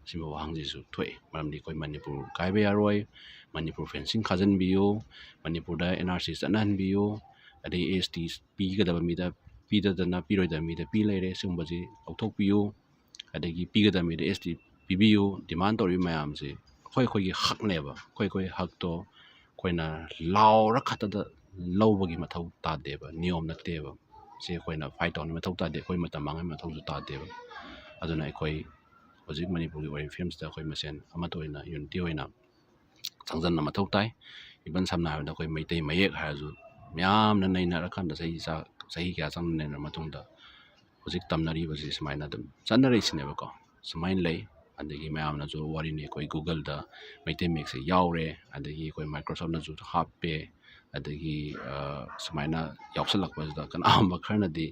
ꯁꯤꯒꯨꯝꯕ ꯋꯥꯍꯪꯁꯤꯁꯨ ꯊꯣꯛꯑꯦ꯫ ꯃꯔꯝꯗꯤ ꯑꯩꯈꯣꯏ ꯃꯅꯤꯄꯨꯔ ꯀꯥꯏꯕ ꯌꯥꯔꯣꯏ, ꯃꯅꯤꯄꯨꯔ fencing ꯈꯥꯖꯤꯟꯕꯤꯌꯨ, ꯃꯅꯤꯄꯨꯔꯗ N R C ꯆꯠꯅꯍꯟꯕꯤꯌꯨ, ꯑꯗꯩ S T ꯄꯤꯒꯗꯕ ꯃꯤꯗ ꯄꯤꯗꯗꯅ, ꯄꯤꯔꯣꯏꯗꯕ ꯃꯤꯗ ꯄꯤ ꯂꯩꯔꯦ, ꯁꯤꯒꯨꯝꯕꯁꯤ ꯂꯧꯊꯣꯛꯄꯤꯌꯨ꯫ ꯑꯗꯒꯤ ꯄꯤꯒꯗꯕ ꯃꯤꯗ S T ꯄꯤꯕꯤꯌꯨ demand ꯇꯧꯔꯤꯕ ꯃꯌꯥꯝꯁꯦ ꯑꯩꯈꯣꯏ, ꯑꯩꯈꯣꯏꯒꯤ ꯍꯛꯅꯦꯕ꯫ ꯑꯩꯈꯣꯏ, ꯑꯩꯈꯣꯏ ꯍꯛꯇꯣ ꯑꯩꯈꯣꯏꯅ ꯂꯥꯎꯔ ꯈꯛꯇꯗ ꯂꯧꯕꯒꯤ ꯃꯊꯧ ꯇꯥꯗꯦꯕ, ꯅꯤꯌꯣꯝ ꯅꯠꯇꯦꯕ꯫ ꯁꯤ ꯑꯩꯈꯣꯏꯅ fight ꯇꯧꯅꯕꯒꯤ ꯃꯊꯧ ꯇꯥꯗꯦ, ꯑꯩꯈꯣꯏ ꯃꯇꯝ ꯃꯥꯡꯍꯟꯕꯒꯤ ꯃꯊꯧꯁꯨ ꯇꯥꯗꯦꯕ꯫ ꯑꯗꯨꯅ ꯑꯩꯈꯣꯏ ꯍꯧꯖꯤꯛ ꯃꯅꯤꯄꯨꯔꯒꯤ ꯑꯣꯏꯔꯤꯕ ꯐꯤꯕꯝꯁꯤꯗ ꯑꯩꯈꯣꯏ ꯃꯁꯦꯟ ꯑꯃꯠꯇ ꯑꯣꯏꯅ, unity ꯑꯣꯏꯅ ꯆꯪꯁꯤꯟꯕ ꯃꯊꯧ ꯇꯥꯏ꯫ Even ꯁꯝꯅ ꯍꯥꯏꯔꯕꯗ ꯑꯩꯈꯣꯏ ꯃꯩꯇꯩ ꯃꯌꯦꯛ ꯍꯥꯏꯔꯁꯨ, ꯃꯌꯥꯝꯅ ꯅꯩꯅꯔꯀꯥꯟꯗ, ꯆꯍꯤ ꯆꯥ-, ꯆꯍꯤ ꯀꯌꯥ ꯆꯪꯅ ꯅꯩꯅꯔ ꯃꯇꯨꯡꯗ ꯍꯧꯖꯤꯛ ꯇꯝꯅꯔꯤꯕꯁꯤ ꯁꯨꯃꯥꯏꯅ ꯑꯗꯨꯝ ꯆꯠꯅꯔꯛꯏꯁꯤꯅꯦꯕꯀꯣ꯫ ꯁꯨꯃꯥꯏꯅ ꯂꯩ꯫ ꯑꯗꯒꯤ ꯃꯌꯥꯝꯅꯁꯨ ꯋꯥꯔꯤꯅꯤ, ꯑꯩꯈꯣꯏ Google ꯗ ꯃꯩꯇꯩ ꯃꯌꯦꯛꯁꯦ ꯌꯥꯎꯔꯦ, ꯑꯗꯒꯤ ꯑꯩꯈꯣꯏ Microsoft ꯅꯁꯨ ꯍꯥꯞꯄꯦ, ꯑꯗꯒꯤ, ꯑ, ꯁꯨꯃꯥꯏꯅ ꯌꯥꯎꯁꯜꯂꯛꯄꯁꯤꯗ ꯀꯅꯥꯒꯨꯝꯕ ꯈꯔꯅꯗꯤ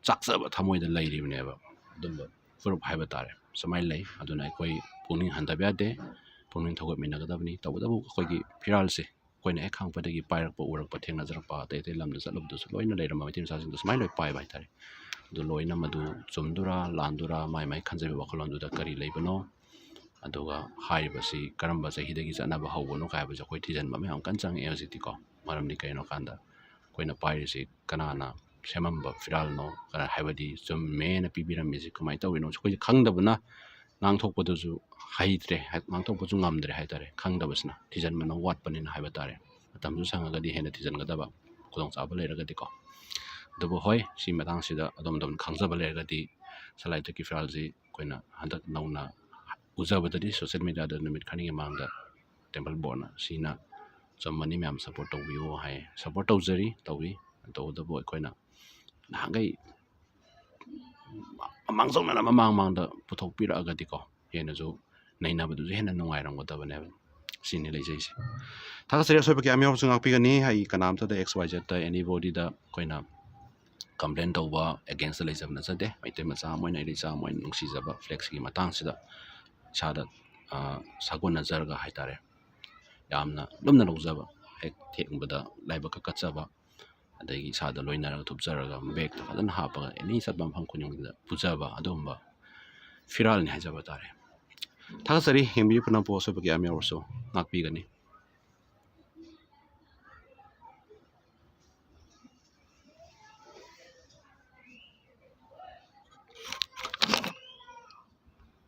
ꯆꯥꯛꯆꯕ ꯊꯃꯣꯏꯗ ꯂꯩꯔꯤꯕꯅꯦꯕ꯫ ꯑꯗꯨꯝꯕ ꯐꯨꯔꯨꯞ ꯍꯥꯏꯕ ꯇꯥꯔꯦ, ꯁꯨꯃꯥꯏꯅ ꯂꯩ꯫ ꯑꯗꯨꯅ ꯑꯩꯈꯣꯏ ꯄꯨꯛꯅꯤꯡ ꯍꯟꯊꯕ ꯌꯥꯗꯦ, ꯄꯨꯛꯅꯤꯡ ꯊꯧꯒꯠꯃꯤꯟꯅꯒꯗꯕꯅꯤ꯫ ꯇꯧꯕꯇꯕꯨ ꯑꯩꯈꯣꯏꯒꯤ ꯐꯤꯔꯥꯜꯁꯦ, ꯑꯩꯈꯣꯏꯅ ꯍꯦꯛ ꯈꯪꯉꯛꯄꯗꯒꯤ ꯄꯥꯏꯔꯛꯄ, ꯎꯔꯛꯄ, ꯊꯦꯡꯅꯖꯔꯛꯄ, ꯑꯇꯩ ꯑꯇꯩ ꯂꯝꯗ ꯆꯠꯂꯨꯕꯗꯁꯨ ꯂꯣꯏꯅ ꯂꯩꯔꯝꯕ ꯃꯩꯇꯩ ꯃꯆꯥꯁꯤꯡꯗꯣ ꯁꯨꯃꯥꯏꯅ ꯂꯣꯏ ꯄꯥꯏꯕ ꯍꯥꯏꯇꯥꯔꯦ꯫ ꯑꯗꯨ ꯂꯣꯏꯅ ꯃꯗꯨ ꯆꯨꯝꯗꯣꯏꯔꯥ ꯂꯥꯟꯗꯣꯏꯔꯥ, ꯃꯥꯏ ꯃꯥꯏ ꯈꯟꯖꯕ ꯋꯥꯈꯜꯂꯣꯟꯗꯨꯗ ꯀꯔꯤ ꯂꯩꯕꯅꯣ, ꯑꯗꯨꯒ ꯍꯥꯏꯔꯤꯕꯁꯤ ꯀꯔꯝꯕ ꯆꯍꯤꯗꯒꯤ ꯆꯠꯅꯕ ꯍꯧꯕꯅꯣ ꯀꯥꯏ ꯍꯥꯏꯕꯁꯦ ꯑꯩꯈꯣꯏ ꯊꯤꯖꯤꯟꯕ ꯑꯃ ꯌꯥꯝ ꯀꯟꯅ ꯆꯪꯉꯛꯑꯦ ꯍꯧꯖꯤꯛꯇꯤꯀꯣ꯫ ꯃꯔꯝꯗꯤ ꯀꯩꯅꯣ ꯀꯥꯟꯗ ꯑꯩꯈꯣꯏꯅ ꯄꯥꯏꯔꯤꯁꯤ ꯀꯅꯥꯅ ꯁꯦꯝꯃꯝꯕ ꯐꯤꯔꯥꯜꯅꯣ, ꯀꯅꯥ, ꯍꯥꯏꯕꯗꯤ ꯆꯨꯝꯃꯦꯅ ꯄꯤꯕꯤꯔꯝꯃꯤꯁꯤ ꯀꯃꯥꯏꯅ ꯇꯧꯔꯤꯅꯣ, ꯑꯩꯈꯣꯏꯁꯦ ꯈꯪꯗꯕꯅ ꯉꯥꯡꯊꯣꯛꯄꯗꯨꯁꯨ ꯍꯩꯇ꯭ꯔꯦ, ꯍꯥꯏ-, ꯉꯥꯡꯊꯣꯛꯄꯁꯨ ꯉꯝꯗ꯭ꯔꯦ ꯍꯥꯏꯇꯥꯔꯦ꯫ ꯈꯪꯗꯕꯁꯤꯅ, ꯊꯤꯖꯤꯟꯕꯅ ꯋꯥꯠꯄꯅꯤꯅ ꯍꯥꯏꯕ ꯇꯥꯔꯦ꯫ ꯃꯇꯝꯁꯨ ꯁꯪꯉꯒꯗꯤ ꯍꯦꯟꯅ ꯊꯤꯖꯤꯟꯒꯗꯕ ꯈꯨꯗꯣꯡꯆꯥꯕ ꯂꯩꯔꯒꯗꯤꯀꯣ꯫ ꯑꯗꯨꯕꯨ ꯍꯣꯏ, ꯁꯤ ꯃꯇꯥꯡꯁꯤꯗ ꯑꯗꯣꯝ ꯑꯗꯣꯝ ꯈꯪꯖꯕ ꯂꯩꯔꯒꯗꯤ ꯁꯂꯥꯏ ꯏꯊꯠꯀꯤ ꯐꯤꯔꯥꯜꯁꯤ ꯑꯩꯈꯣꯏꯅ ꯍꯟꯗꯛ ꯅꯧꯅ ꯎꯖꯕꯗꯗꯤ ꯁꯣꯁꯦꯜ ꯃꯦꯗꯤꯌꯥꯗ ꯅꯨꯃꯤꯠ ꯈꯔꯅꯤꯒꯤ ꯃꯃꯥꯡꯗ ꯇꯦꯝꯄꯜ ꯕꯣꯔꯗꯅ ꯁꯤꯅ ꯆꯨꯝꯃꯅꯤ, ꯃꯌꯥꯝ ꯁꯞꯄꯣꯔꯠ ꯇꯧꯕꯤꯌꯨ ꯍꯥꯏ꯫ ꯁꯞꯄꯣꯔꯠ ꯇꯧꯖꯔꯤ, ꯇꯧꯏ꯫ ꯇꯧꯕꯇꯕꯨ ꯑꯩꯈꯣꯏꯅ ꯅꯍꯥꯟꯈꯩ ꯃꯥꯡꯖꯧꯅꯅ ꯃꯃꯥꯡ ꯃꯃꯥꯡꯗ ꯄꯨꯊꯣꯛꯄꯤꯔꯛꯑꯒꯗꯤꯀꯣ, ꯍꯦꯟꯅꯁꯨ ꯅꯩꯅꯕꯗꯨꯁꯨ ꯍꯦꯟꯅ ꯅꯨꯡꯉꯥꯏꯔꯝꯒꯗꯕꯅꯦꯕ꯫ ꯁꯤꯅꯤ ꯂꯩꯖꯩꯁꯦ꯫ ꯊꯥꯒꯠꯆꯔꯤ꯫ ꯑꯁꯣꯏꯕ ꯀꯌꯥ ꯑꯃ ꯌꯥꯎꯔꯁꯨ ꯉꯥꯛꯄꯤꯒꯅꯤ꯫ ꯑꯩ ꯀꯅꯥꯝꯇꯗ, ꯑꯦꯛꯁ ꯋꯥꯏ ꯖꯦꯠꯇ, ꯑꯦꯅꯤꯕꯣꯗꯤꯗ ꯑꯩꯈꯣꯏꯅ ꯀꯝꯄ꯭ꯂꯦꯟ ꯇꯧꯕ, ꯑꯦꯒꯦꯟꯁꯇ ꯂꯩꯖꯕ ꯅꯠꯆꯗꯦ꯫ ꯃꯩꯇꯩ ꯃꯆꯥ ꯑꯃ ꯑꯣꯏꯅ, ꯏꯔꯩꯆꯥ ꯑꯃ ꯑꯣꯏꯅ ꯅꯨꯡꯁꯤꯖꯕ ꯐ꯭ꯂꯦꯛꯁꯤꯒꯤ ꯃꯇꯥꯡꯁꯤꯗ ꯏꯁꯥꯗ, ꯑ, ꯁꯥꯒꯣꯟꯅꯖꯔꯒ ꯍꯥꯏꯇꯥꯔꯦ, ꯌꯥꯝꯅ ꯂꯨꯝꯅ ꯂꯧꯖꯕ, ꯍꯦꯛ ꯊꯦꯡꯕꯗ ꯂꯥꯏꯕꯛꯀ ꯀꯠꯆꯕ, ꯑꯗꯒꯤ ꯏꯁꯥꯗ ꯂꯣꯏꯅꯔꯒ ꯊꯨꯞꯆꯔꯒ ꯕꯦꯛꯇ ꯐꯖꯅ ꯍꯥꯞꯄꯒ ꯑꯦꯅꯤ ꯆꯠꯄ ꯃꯐꯝ ꯈꯨꯗꯤꯡꯃꯛꯇ ꯄꯨꯖꯕ ꯑꯗꯨꯒꯨꯝꯕ ꯐꯤꯔꯥꯜꯅꯤ ꯍꯥꯏꯖꯕ ꯇꯥꯔꯦ꯫ ꯊꯥꯒꯠꯆꯔꯤ꯫ ꯌꯦꯡꯕꯤꯔꯤꯕ ꯄꯨꯝꯅꯃꯛꯄꯨ ꯑꯁꯣꯏꯕ ꯀꯌꯥ ꯑꯃ ꯌꯥꯎꯔꯁꯨ ꯉꯥꯛꯄꯤꯒꯅꯤ꯫